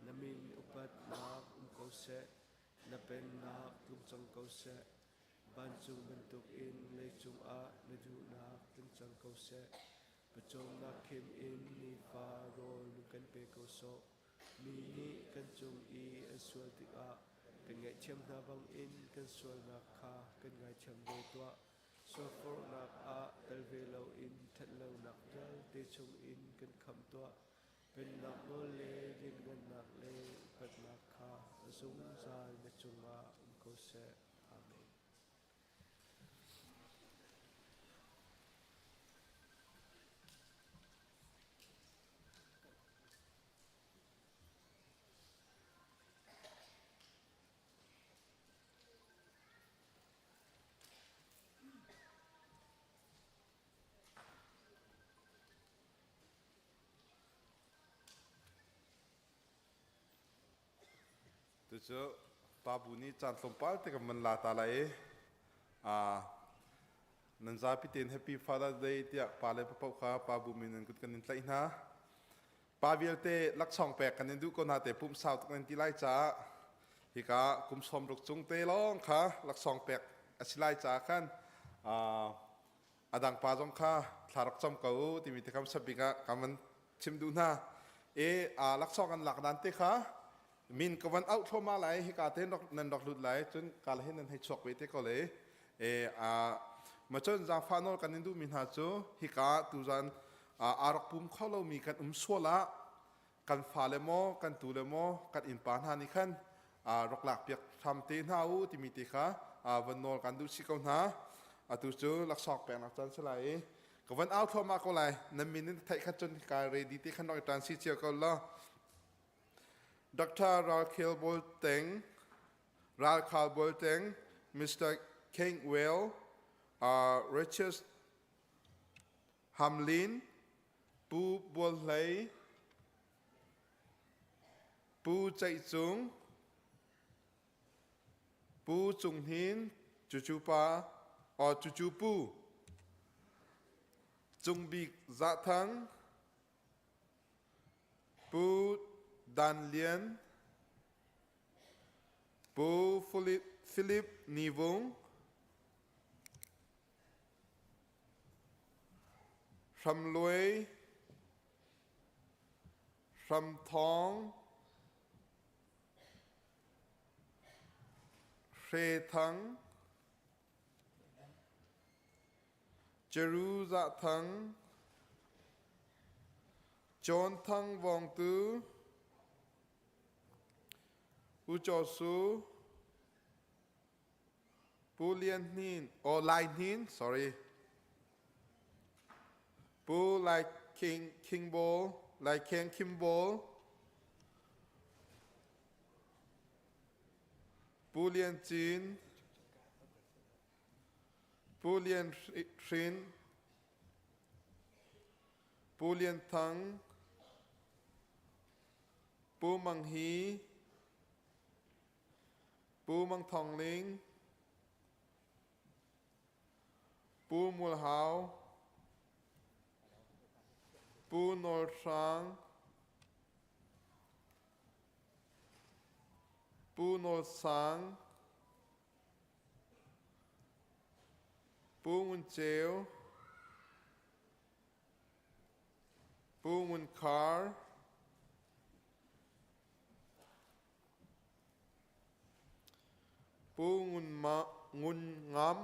na min upatnak um ko seh, na pennak tlung cang ko seh. Vancung bantukin leicung ah na duhnak tling cang ko seh. Pawcawmnak khim in nifa rawl nu kan pe ko sawh. Mi nih kan cung i an sual tikah kan ngaihthiam hna bangin kan sualnak kha kan ngaithiam ve tuah. Sualforhnak ah tel ve loin ṭhatlonak vialte chungin kan khamh tuah. Pennak nawl le lianngannak le upatnak kha a zungzal na cungah um ko seh. Amen. Tucu pabu nih caan tlawmpal te kan van la ta lai i nan zapi tein Happy Father's Day tiah pa le papaoh kha pabu min nan kut kan in tlaih hna. Pa vialte laksawng pek kan in duh ko hna te pumh sau tuk nan ti lai caah hika kum 60 cung te lawng kha laksawng pek a si lai caah khan a dang pa zong kha thla rak cam ko u timi te kha sabik ah ka van chim duh hna e laksawng an lak dan te kha min ka van auh thluahmah lai hika te nan rak lut lai cun ka le hin nan hei chuak ve te ko le e ma cun zaangfah nawl kan in duh mi hna cu hika tuzan aa rak pum kho lomi kan um sual ah kan fale maw kan tu le maw kan innpa hna nih khan rak lak piak hram te hna u timi te kha van nawl kan duh si ko hna. Atu cu laksawng peknak caan si lai i ka van au thluahmah ko lai. Nan min in theih khat cun ka ready te khan rak i ṭan si cio ko law. Dr. Ralkhel Bolteng Ralkhal Bolteng Mr. King Well Richard Hamlin Pu Bual Hlei, Pu Ceih Cung, Pu Cung Hnin, Cucu Pa, or Cucu Pu, Cung Bik Za Thang, Pu Dan Lian, Pu Philip Ni Vung, Hramluai, Hramthawng, Hrethang, Jeruzathang, John Thang Vawngtu, U Chaw Su, Pu Lian Hnin, oh Lai Hnin, sorry. Pu Lai King King Bol, Lai Keng Kim Bol. Pu Lian Cin, Pu Lian Hrin, Pu Lian Thang, Pu Mang Hi, Pu Mang Thawng Ling, Pu Mual Hau, Pu Nawl Hrang, Pu Nawl Sang, Pu Ngun Ceu, Pu Ngun Khar, Pu Ngun Ngam,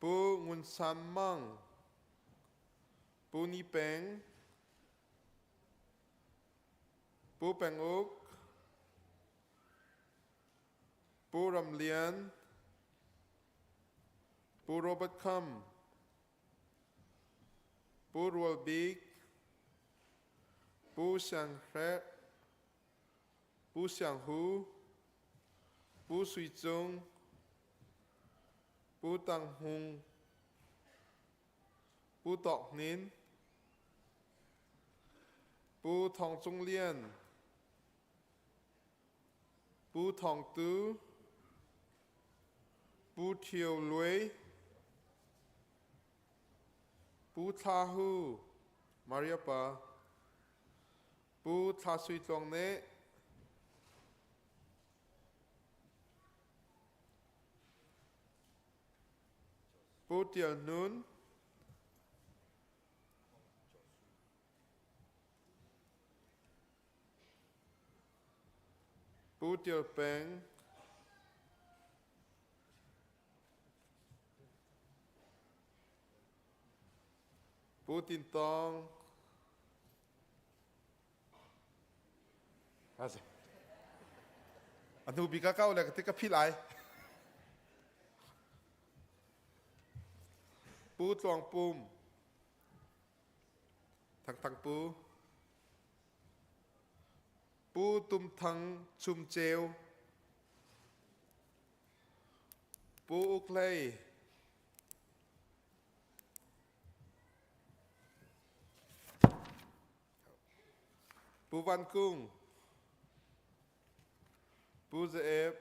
Pu Ngun San Mang, Pu Ni Peng, Pu Peng Uk, Pu Ram Lian, Pu Robert Kham, Pu Rual Bik, Pu Siang Hre, Pu Siang Hu, Pu Sui Cung, Pu Tang Hung, Pu Tawk Hnin, Pu Thawng Cung Lian, Pu Thawng Tu, Pu Ṭhio Luai, Pu Thla Hu, Maria pa. Pu Thla Sui Tluang nih Pu Tial Hnun Pu Tial Peng Pu Tin Tawng A hnu bik ah ka le ka ti ka philh ai. Pu Tluang Pum Thang Thang Pu Pu Tum Thang Chum Ceu Pu Uk Hlei Pu Van Kung, Pu Za Ep,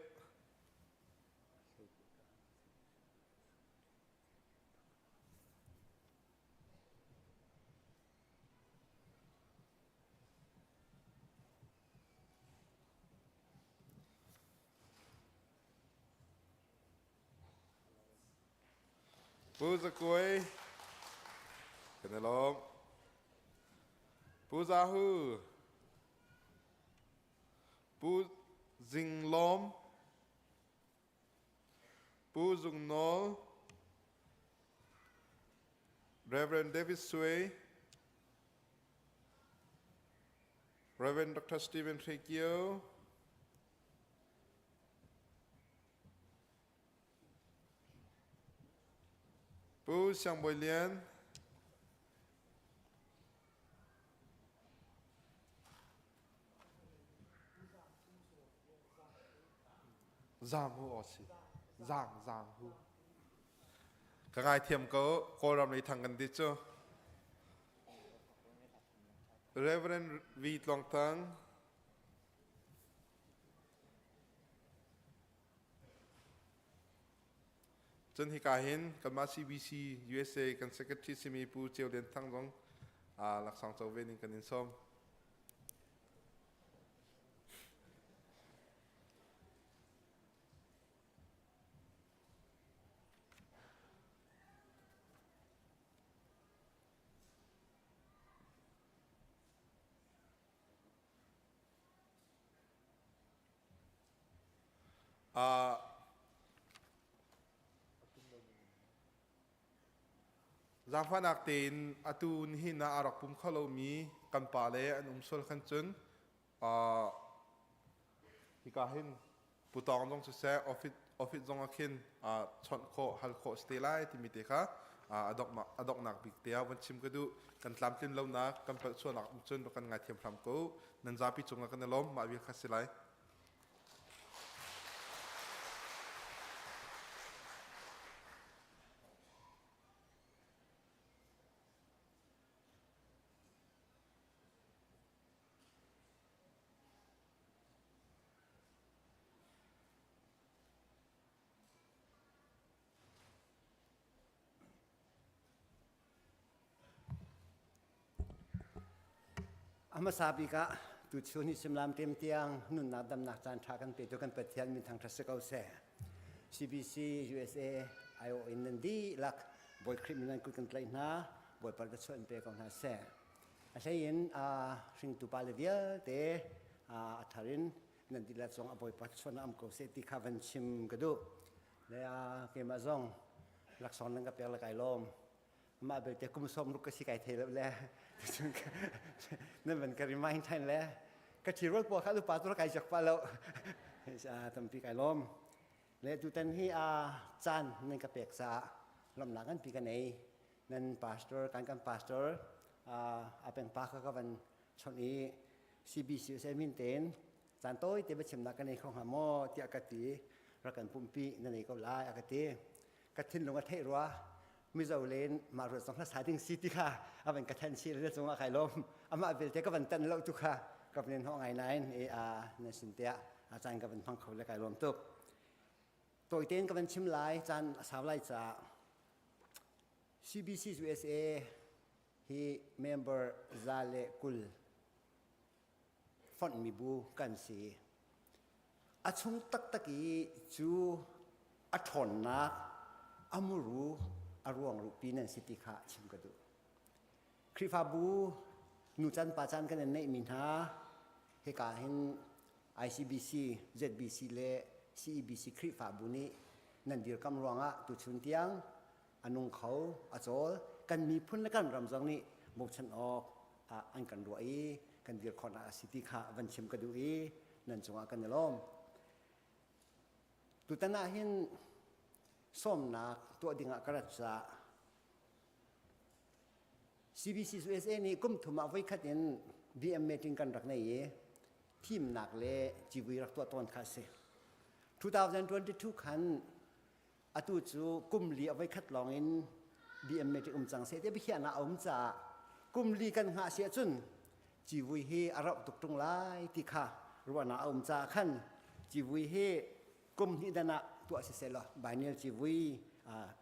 Pu Za Kuai, kan i lawm. Pu Za Hu, Pu Zing Lawm, Pu Zung Nawl, Reverend David Sui, Reverend Dr. Stephen Hrekio, Pu Siang Bawi Lian, Zang hu aw si. Zang zang hu. Ka ngai thiam ko Kawlram lei thang kan ti cu. Reverend V Tluang Thang Cun hika hin kanmah CBC USA kan secretary simi Pu Ceu Lian Thang zong laksawng co ve ning kan in sawm. Zaangfahnak tein atu nihin ah a rak pum kho lomi kan pa le an um sual khan cun hika hin putawng zong siseh office office zong ah khin chawnh khawh hal khawh si te lai timi te kha a donghnak bik te ah von chim ka duh. Kan tlamtlin lonak kan palh sualnak um cun rak kan ngaithiam hram ko. Nan zapi cungah kan i lawm. Mah vial kha si lai. A hmasa bik ah tuchun hi simlam tem tiang nunnak damnak caan ṭha kan petu kan Pathian min thangṭhat si ko seh. CBC USA IO in nan dihlak Bawi Khrih min nan kut kan tlaih hna, Bawipa ka chuah in pe ko hna seh. A hlei in hringtu pale vialte a thar in nan dihlak zong a Bawipa chuah am ko seh ti kha van chim ka duh. Le keimah zong laksawng nan ka pek le kai lawm. Mah belte kum sawm ruk ka si kai thei lo le nan van ka remind than le ka ṭhirual pawl kha lupa tu kai jak pa lo tampi kai lawm le tutan hi a caan nan ka pek caah lawmhnak nganpi ka nei nan pastor kan kan pastor a peng pa kha ka van chawnh i CBC USA min tein caan tawi te biachimnak ka nei kho hnga maw tiah ka ti rak kan pumpi na nei ko lai a ka ti ka thinlung a theih rua mizo len mah ruat zong hlasa ding si ti kha a van ka than si le cungah kai lawm amah belte ka van tan lo tu kha ka van hnawh ngai nain e a na sin tiah a caan ka van hmang kho le kai lawm tuk tawi tein ka van chim lai caan a sau lai caah CBC USA. hi member 120 fonhmi bu kan si. A chung taktak i cu a ṭhawnnak a muru a ruangrupi nan si ti kha chim ka duh. Khrihfabu nu can pa can kan in neihmi hna hika hin ICBC, ZBC le CEBC Khrihfabu nih nan dirkam ruangah tuchun tiang a nung kho, a cawl. Kan miphun le kan ram zong nih bochan awk ah an kan ruah i kan dir khawhnak a si ti kha van chim ka duh i nan cungah kan i lawm. Tutan ah hin sawmnak tuah dingah ka rat caah CBC USA nih kum thum ah voikhat in BM meeting kan rak nei i thimnak le civui rak tuah tawn kha a si. 2022 khan atu cu kum li a voikhat lawng in BM meeting um cang seh ti biakhiahnak a um caah kum li kan hngah si ahcun civui hi a rauh tuk ṭung lai ti kha ruahnak a um caah khan civui hi kum hnih dan ah tuah siseh law biennial civui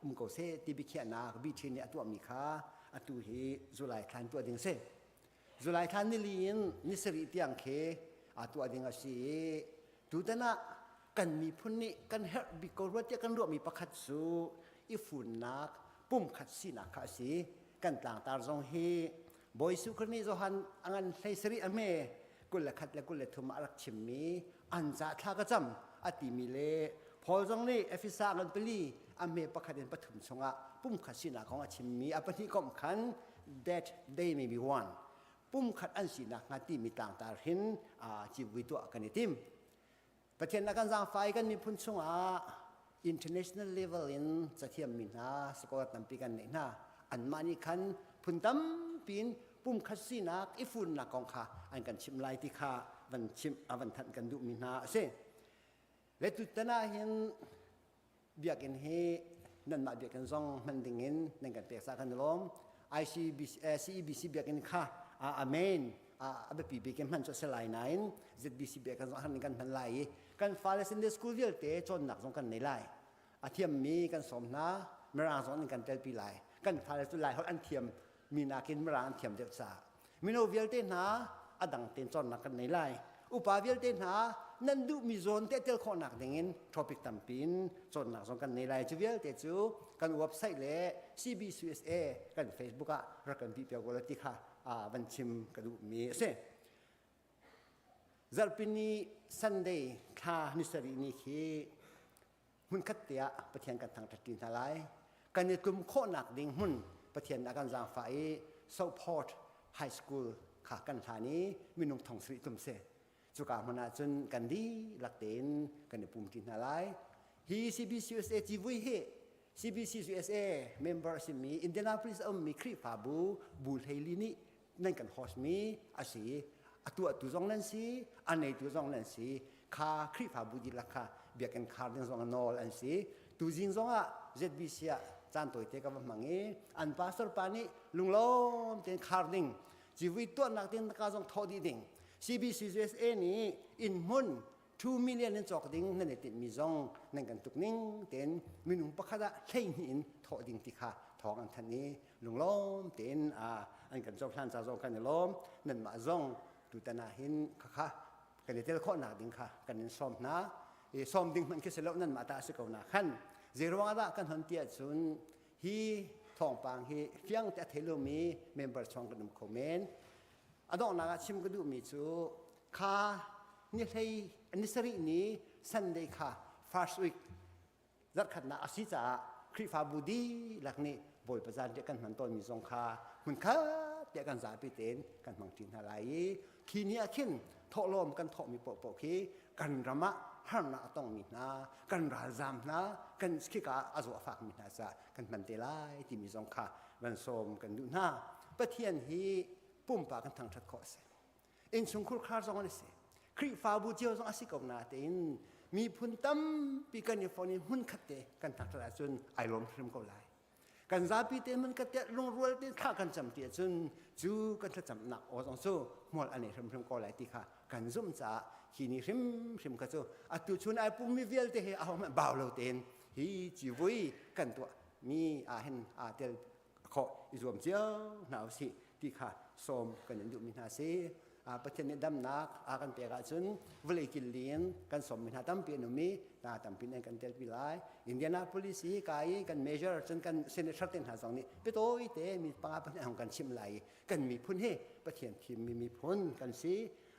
um ko seh ti biakhiahnak BT nih a tuahmi kha atu hi July thla in tuah ding a si. July thla nili in ni sarih tiang khi aa tuah ding a si i tutan ah kan miphun nih kan herh bik ko rua tiah kan ruahmi pakhat cu i funnak pumkhat sinak kha a si. Kan tlangtar zong hi Bawi Jesuh Khrih nih Johan a ngan 17 a hme 21 le 23 ah a rak chimmi an ca thla ka cam a timi le Paul zong nih Efesa ngan pali a hme pakhat in pathum chungah pumkhat sinak kong a chimmi a pahnih komh khan that they may be one pumkhat an sinak hnga timi tlangtar hin civui tuah kan i tim. Pathian a kan zaangfah i kan miphun chungah international level in cathiammi hna scholar tampi kan neih hna. Anmah nih khan phun tampi in pumkhat sinak i funnak kong kha an kan chimh lai ti kha van chimh a van thanh kan duhmi hna a si. Le tutan ah hin biakinn hi nanmah biakinn zong hman ding in nan kan pek caah kan i lawm. ICBC, eh, CEBC biakinn kha a main a biapi bik in hman cu a si lai nain ZBC biakinn zong har kan hman lai i kan fale Sunday school vialte cawnnak zong kan nei lai. A thiammi kan sawm hna, Mirang zong in kan telpi lai. Kan fale cu Lai holh an thiam mi nakin Mirang an thiam deuh caah mino vialte hna a dang tein cawnnak kan nei lai upa vialte hna nan duhmi zawn te tel khawhnak dingin topic tampi in cawnnak zong kan nei lai cu vialte cu kan website le CBCUSA kan Facebook ah rak kan bih piak ulaw ti kha van chim ka duhmi a si zarhpini Sunday thla ni sarih ni khi hmunkhat te ah Pathian kan thangṭhat ṭi hna lai. Kan i tlum khawhnak ding hmun Pathian a kan zaangfah i Southport High School kha kan hlan i minung thong sarih tlum si. Cuka hmun ah cun kan dihlak tein kan i pum ṭi hna lai. Hi CBCUSA civui hi CBCUSA member a simi Indianapolis a ummi Khrihfabu bu hleili nih nan kan host mi a si a tuahtu zong nan si a neitu zong nan si kha Khrihfabu dihlak kha biakinn khar ding zong nawl an si tuzing zong ah ZBC ah caan tawite ka va hmang i an pastor pa nih lunglawm tein khar ding civui tuahnak ding ka zong thawh dih ding CBCUSA nih inn hmun 2 million in cawk ding nan i tinhmi zong nan kan tuk ning tein minung pakhat ah 12 in thawh ding ti kha thawng an thanh i lunglawm tein an kan cohlan ca zong kan i lawm nanmah zong tutan ah hin khakha kan i tel khawhnak ding kha kan in sawm hna i sawm ding hmanh khi si lo nanmah ta a si ko na khan zei ruangah dah kan hon ti ahcun hi thawngpang hi fiang te a thei lomi member chung kan um kho men a donghnak ah chim ka duhmi cu kha ni hlei ni sarih ni Sunday kha first week zarhkhatnak a si caah Khrihfabu dihlak nih Bawipa zan kan hman tawnmi zong kha hmunkhat tiah kan zapi tein kan hmang ṭi hna lai i khi ni ah khin thawhlawm kan thawhmi paohpaoh khi kan ram ah harnak a tongmi hna kan ralzaam hna kan khika a zaw a fakmi hna caah kan hman te lai timi zong kha van sawm kan duh hna Pathian hi pumpak kan thangṭhat khawh a si innchungkhur khar zong an si Khrihfabu cio zong a si ko na tein miphun tampi kan i fon i hmunkhat te kan thangṭhat ahcun ai lawm hrim ko lai kan zapi te hmunkhat te lungrual te thla kan cam ti ahcun cu kan thlacamnak aw zong cu hmual an ei hrimhrim ko lai ti kha kan zumh caah hi ni hrimhrim kha cu atu chun ai pummi vialte he ahohmanh bau lo tein hi civui kan tuah mi ah hin aa tel kho. khawh i zuam cio hna usih ti kha sawm kan in duhmi hna si. Pathian nih damnak a kan pek ahcun vawlei killi in kan sawmmi hna tampi an um i hna tampi in kan telpi lai. Indianapolis i ka i kan major cun kan senator te hna zong nih biatawi te mi panga pahnih hong kan chimh lai i kan miphun hi Pathian thimmi miphun kan si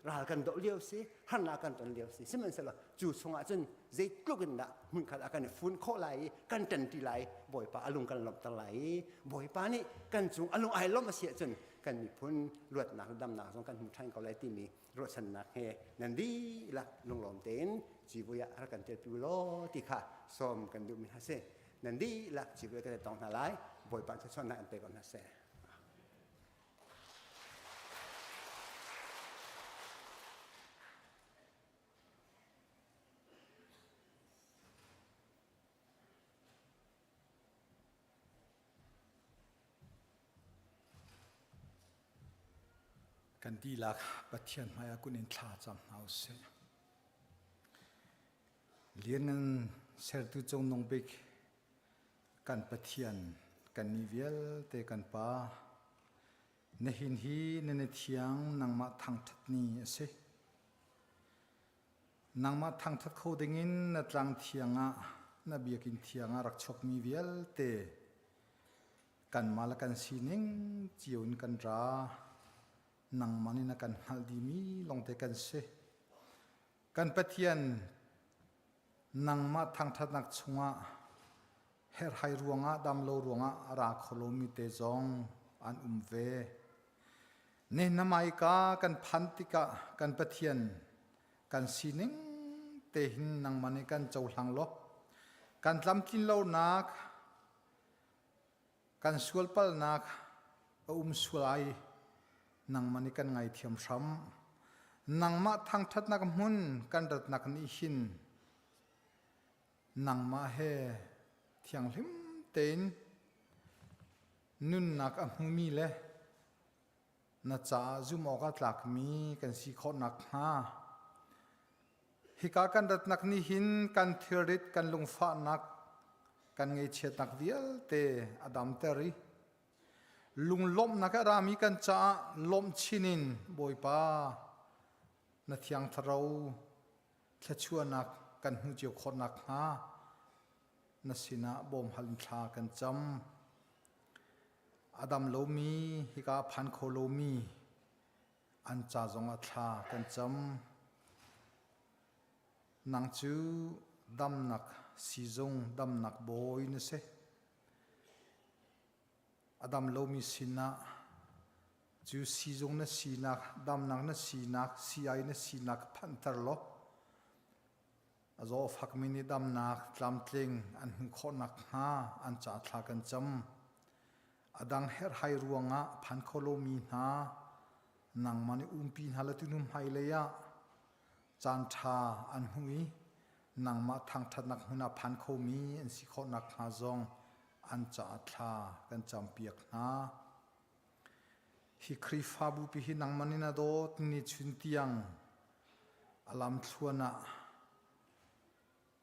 ral kan doh lio si harnak kan ton lio si sihmanhsehlaw cu chungah cun zeitluk in dah hmunkhat ah kan i fun khawh lai i kan ṭanṭi lai Bawipa a lung kan lawmhter lai i Bawipa nih kan cung a lung ai lawmh a si ahcun kan miphun luatnak le damnak zong kan hmu ṭhan ko lai timi ruahchannak he nan dihlak lunglawm tein civui ah rak kan telpi law ti kha sawm kan duhmi hna si nan dihlak civui kan i tong hna lai Bawipa thluachuahnak an pe ko hna seh. Kan dihlak Pathian hmaiah kun in thla cam hna usih. Lianngan sertu cungnung bik kan Pathian kan ni vialte kan Pa nihin hi na ni thiang nangmah thangṭhat ni a si. Nangmah thangṭhat kho dingin na tlang thiang ah na biakinn thiang ah rak chuakmi vialte kanmah le kan sining cio in kan ra. Nangmah nih na kan hngalh dihmi lawngte kan si. Kan Pathian nangmah thangṭhatnak chungah herhhai ruangah damlo ruangah a ra kho lomi te zong an um ve. Nihin na hmaika kan phan tikah kan Pathian kan sining te hin nangmah nih kan cohlang law kan tlamtlin lonak kan sualpalnak a um sual ai nangmah nih kan ngaithiam hram nangmah thangṭhatnak hmun kan ratnak nih hin nangmah he thianghlim tein nunnak a hmumi le na caah zumh awk a tlakmi kan si khawh nakhnga hika kan ratnak nih hin kan thilrit kan lungfahnak kan ngaihchiatnak vialte a damter i lunglawmhnak a rami kan caah lawmh chin in Bawipa na thiang thlarau thluachuahnak kan hmuh cio khawh nakhnga na sinah bawmhal in thla kan cam. A dam lomi hika a phan kho lomi an ca zongah thla kan cam. Nang cu damnak siizung damnak bawi na si. A dam lomi sinah cu siizung na sinak, damnak na sinak, sii-ai na sinak phanhter law A zaw fakmi nih damnak tlamtling an hmuh khawh nakhnga an ca thla kan cam. A dang herhhai ruangah phan kho lomi hna nangmah nih umpi hna le tunu hmailei ah caan ṭha an hmuh i nangmah thangṭhatnak hmun ah phan khomi an si khawh nakhnga zong an caah thla kan campiak hna. Hi Khrihfabu pi hi nangmah nih na dawt ni chun tiang a lamthluan ah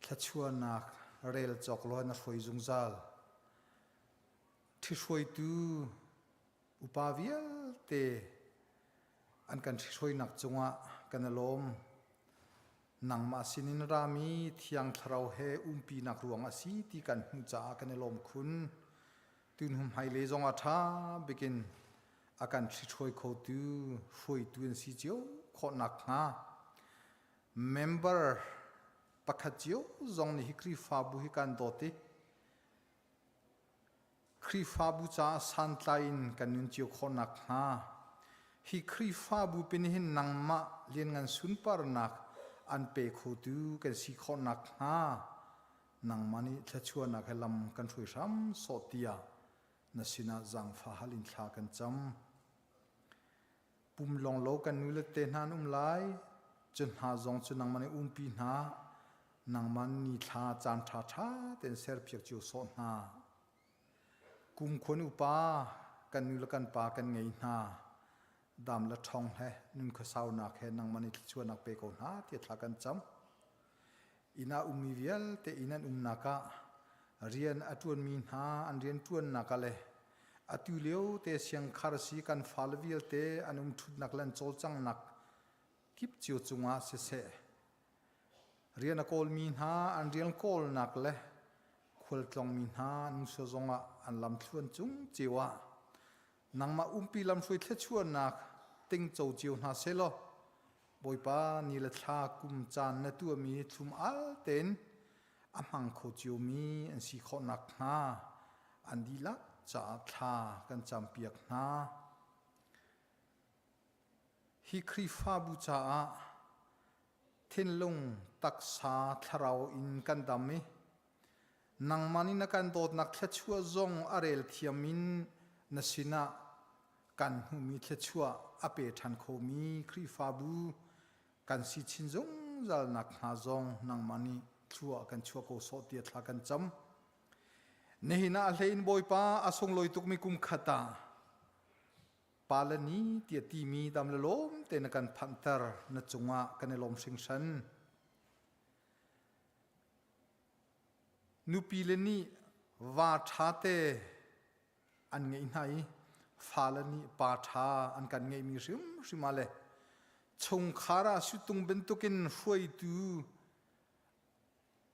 thluachuahnak rel cawk law na hruai zungzal. Ṭhihruaitu upa vialte an kan ṭhihruainak cungah kan i lawm. Nangmah sinin rami Thiang Thlarau he umpinak ruang a si ti kan hmuh caah kan i lawm khun. Tunhum hmailei zong ah ṭha bikin a kan ṭhithruai khotu hruaitu an si cio khawh nakhnga member pakhat cio zong nih hi Khrihfabu hi kan dawt i Khrihfabu caah santlai in kan nun cio khawh nakhnga hi Khrihfabu pin hin nangmah lianngan sunparnak an pe khotu kan si khawh nakhnga nangmah nih thluachuahnak he lam kan hruai hram sawh tiah na sinah zaangfah hal in thla kan cam. Pum lawng lo kan nu le te hna an um lai, cu hna zong cu nangmah nih umpi hna, nangmah ni thla caan ṭha ṭha tein serpiak cio sawh hna. Kumkhuan upa kan nu le kan pa kan ngei hna, dam le ṭhawng he nun khuasaunak he nangmah nih thluachuahnak pe ko hna tiah thla kan cam. Inn ah ummi vialte inn an umnak ah rian a ṭuanmi hna an rian ṭuannak ah le Atu lio te siangkhar si kan fale vialte an um ṭhutnak le an cawlcanghnak kip cio cungah siseh, rian a kawlmi hna an rian kawlnak le khualtlawngmi hna an umsua zongah an lamthluan cung cio ah nangmah umpi lamhruai thluachuahnak tingco cio hna sehlaw Bawipa ni le thla kum caan na tuahmi thlum al tein a hmang kho ciomi an si khawh nakhnga an dihlak caah thla kan campiak hna. Hi Khrihfabu caah thinlung, taksa, thlarau in kan dam i nangmah nih na kan dawtnak thluachuah zong a rel thiam in na sinah kan hmuhmi thluachuah a pe ṭhan khomi Khrihfabu kan si chin zungzal nakhnga zong nangmah nih thlua kan chuah ko sawh tiah thla kan cam. Nihin ah a hlei in Bawipa a sunglawi tukmi kum khat ah pa le ni tiah timi dam le lawm te na kan phanhter na cungah kan i lawm hringhran. Nupi le nih va ṭha te an ngeih hna i fale nih pa ṭha an kan ngeihmi hrimhrim ah le chungkhar ah suttung bantukin hruaitu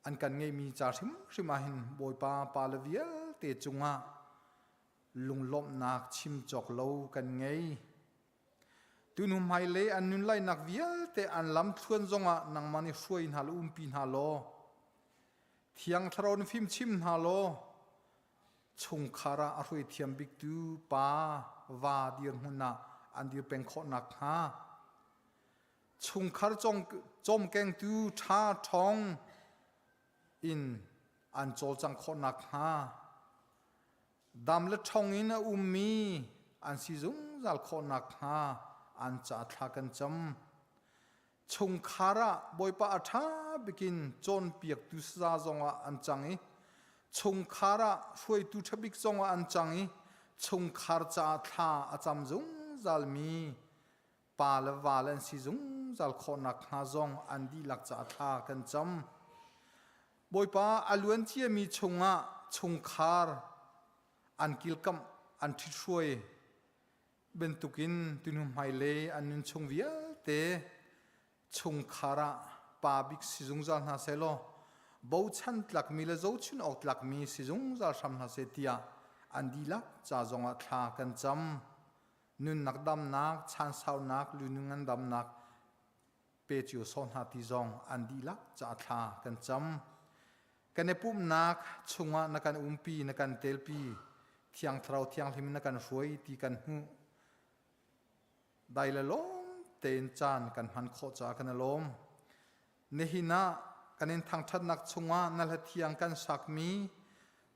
an kan ngeihmi ca hrimhrim ah hin Bawipa pale vialte cungah lunglawmhnak chim cawk lo kan ngei. Tunu hmailei an nun lainak vialte an lamthluan zongah nangmah nih hruai hna law umpi hna law Thiang Thlarau na fimchim hna law chungkhar ah a hruai thiam biktu pa va dirhmun ah an dir peng khawh nakhnga chungkhar cawmkengtu ṭha ṭhawng in an cawlcangh khawh nakhnga dam le ṭhawng in a ummi an si zungzal khawh nakhnga an ca thla kan cam. Chungkhar ah Bawipa a ṭha bikin cawnpiaktu saza zongah an cang i chungkhar ah hruaitu ṭha bik zongah an cang i chungkhar caah thla a cam zungzalmi pa le va le an si zungzal khawh nakhnga zong an dihlak caah thla kan cam. Bawipa a luan ciami chungah chungkhar an kilkamh an ṭhithruai bantukin tunu hmailei an nun chung vialte chungkhar ah pa bik si zungzal hna sehlaw bochan tlakmi le zohchun awk tlakmi si zungzal hram hna seh tiah an dihlak ca zongah thla kan cam. Nunnak damnak, chansaunak, lunung ngandamnak pe cio sawh hna ti zong an dihlak ca thla kan cam. Kan i pumhnak chungah na kan umpi, na kan telpi, Thiang Thlarau Thianghlim na kan hruai ti kan hmuh. Dai le lawm tein caan kan hman khawh caah kan i lawm. Nihin ah kan in thangṭhatnak chungah na hla thiang kan sakmi,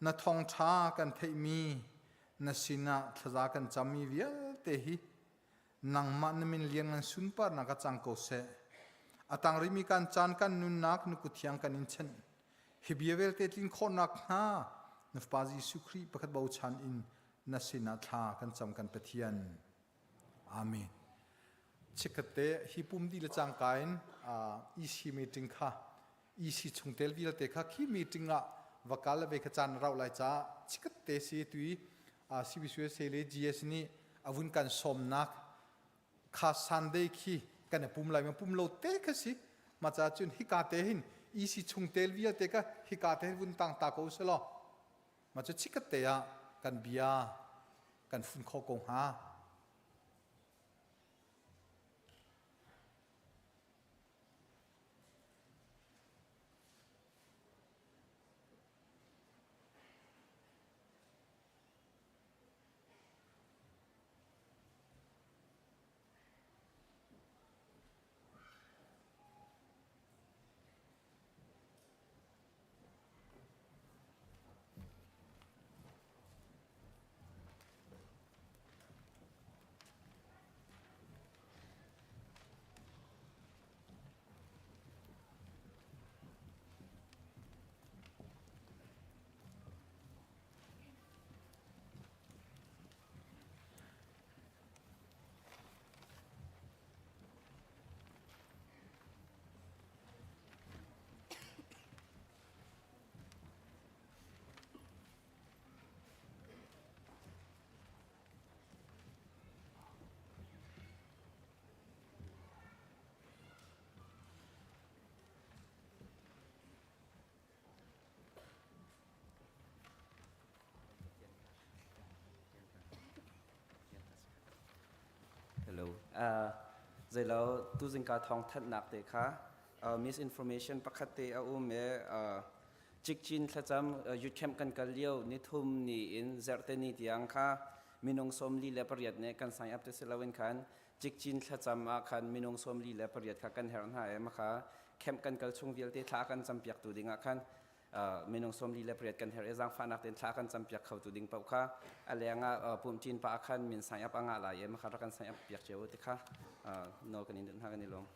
na thawngṭha kan theihmi, na sinah thlaza kan cammi vialte hi nangmah na min lianngan sunparnak ah cang ko seh. A tang rihmi kan caan kan nunnak na kut thiang kan in chanh. Hi bia vialte tlin khawhnak hnga na Fapa Jesuh Khrih pakhat bochan in na sinah thla kan cam kan Pathian. Amen. Chikkhatte hi pum di le cangka in EC meeting kha EC chungtel vialte kha khi meeting ah va kal ve kha caan rauh lai caah chikkhatte si tui CBCUSA le GS nih a vun kan sawmnak kha Sunday khi kan i pum lai ma pum lo te kha si ma ca cun hika te hin EC chungtel vialte ka hika te hin vun tang ta ko se law ma cu chikkhat te ah kan bia kan fun kho ko hnga. Zeilo tuzingka thawng thanhnak te kha misinformation pakhat te a um i Cikcin thlacam youth camp kan kal lio nithum ni in zerte ni tiang kha minung 48 nih kan sign up te si loin khan Cikcin thlacam ah khan minung 48 kha kan herh hna i makha camp kan kal chung vialte thla kan campiak tu ding ah khan minung 48 kan herh i zaangfahnak tein thla kan campiak kho tu ding paoh kha a leng ah pumṭin pa ah khan min sign up a ngah lai i makha rak kan sign up piak cio ti kha nawl kan in duh hna kan i lawm.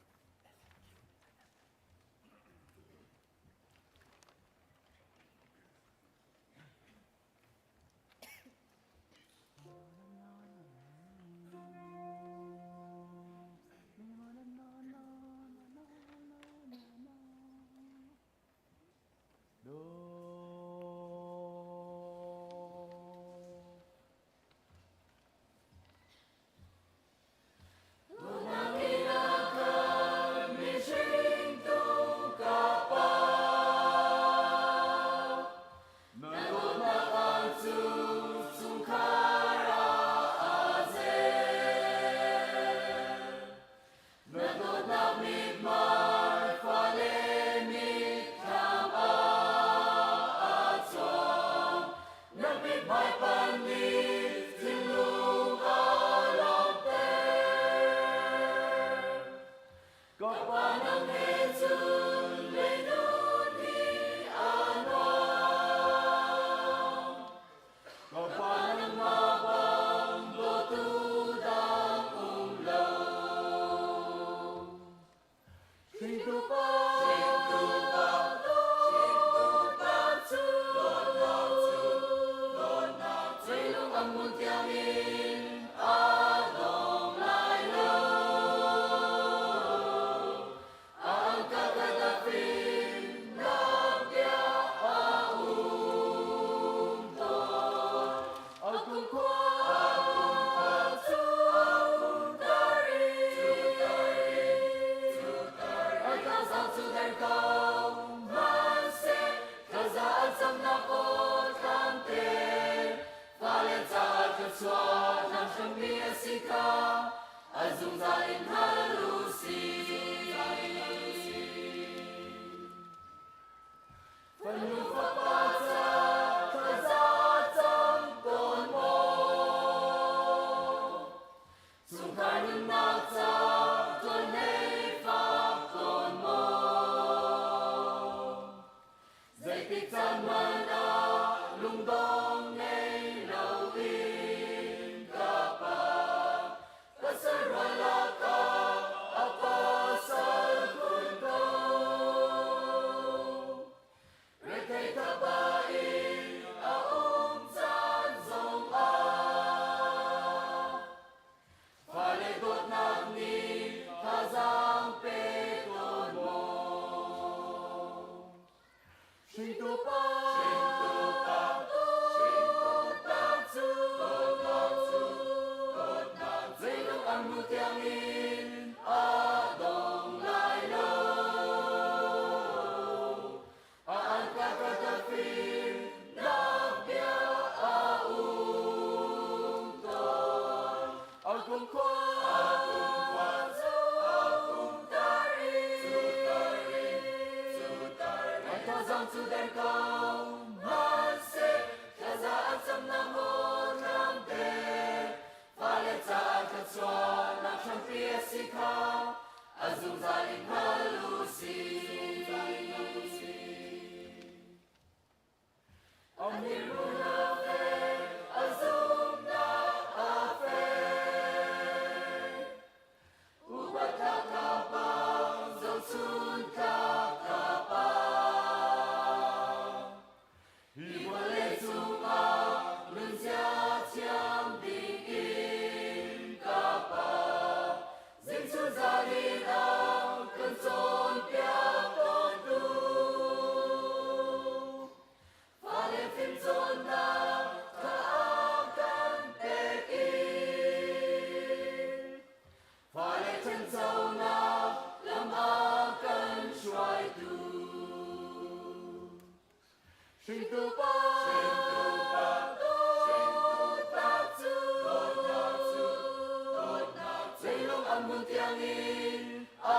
Tiangin a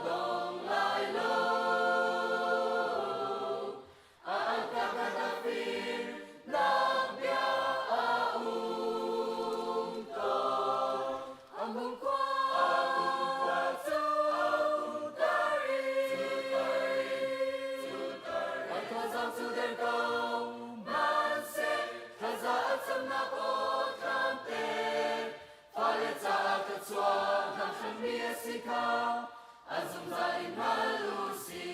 dong lai lo. A alka ka fim nak bia a um tawn. A hmun khua cu tar in a thazang cu der ko hmanhseh thlaza a camnak aw tlamte fale caah ka chuah hlanhranmi a si kha a zungzal in hngal u sih.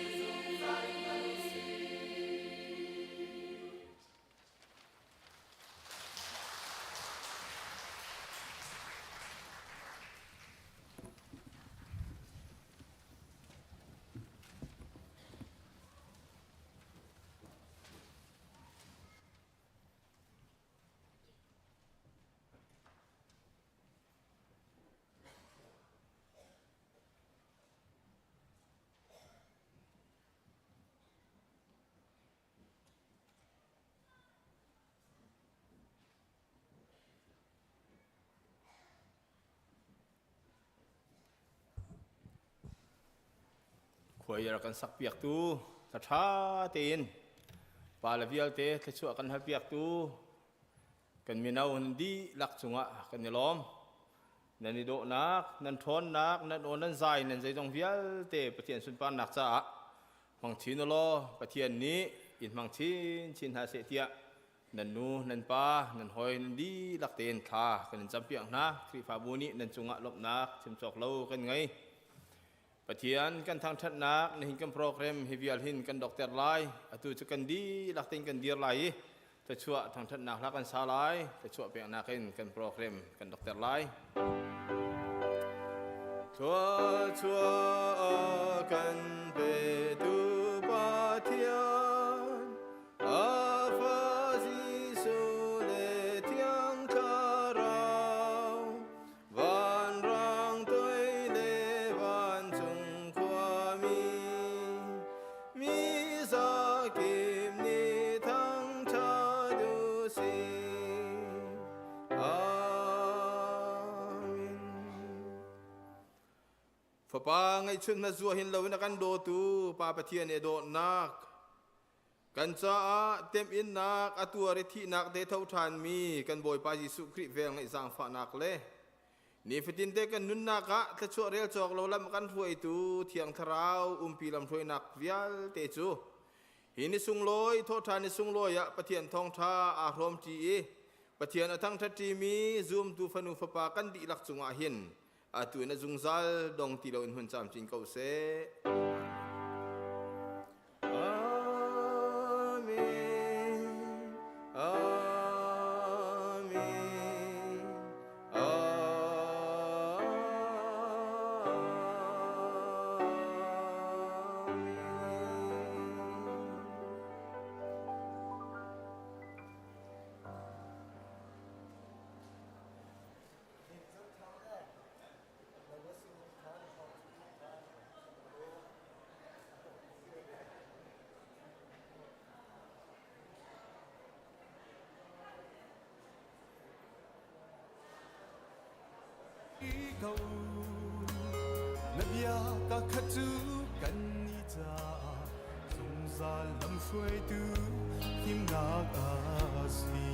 Khuai rak kan sakpiaktu thla ṭha tein pa le vialte thluachuah kan halpiaktu kan mino nan dihlak cungah kan i lawm. Nan i dawhnak, nan ṭhawnnak, nan aw nan zai, nan zeizong vialte Pathian sunparnak caah hmang chin u law Pathian nih in hmang chinchin hna seh tiah nan nu, nan pa, nan hawi nan dihlak tein thla kan in campiak hna. Khrihfabu nih nan cungah lawmhnak chim cawk lo kan ngei. Pathian kan thangṭhatnak nihin kan program hi vial hin kan dokter lai. Atu cu kan dihlak tein kan dir lai i thluachuah thangṭhatnak hla kan sa lai. Thluachuah peknak in kan program kan dokter lai. Thluachuah kan petu Pathian A fa Jesuh le Thiang Thlarau vanrang toi le vancung khuami mi zakip nih thangṭhat u sih. Amen. Fapa ngeihchun na zuah hin loin a kan dawtu Pa Pathian i dawtnak Kan caah temhinnak a tuar i thihnak te tho ṭhanmi kan Bawipa Jesuh Khrih velngeih zaangfahnak le nifatinte kan nunnak ah thluachuah rel cawk lo lam a kan hruaitu Thiang Thlarau umpi lamhruainak vialte cu hi ni sunglawi thawhṭhan ni sunglawi ah Pathian thawngṭha aa hrawmṭi i Pathian a thangṭhatṭimi zumtu fanu fapa kan dihlak cungah hin atu in a zungzal dong ti loin hun camcin ko seh. Amen. Amen. Amen. Ko na bia ka khat cu kan ni caah zungzal lamhruaitu himnak a si.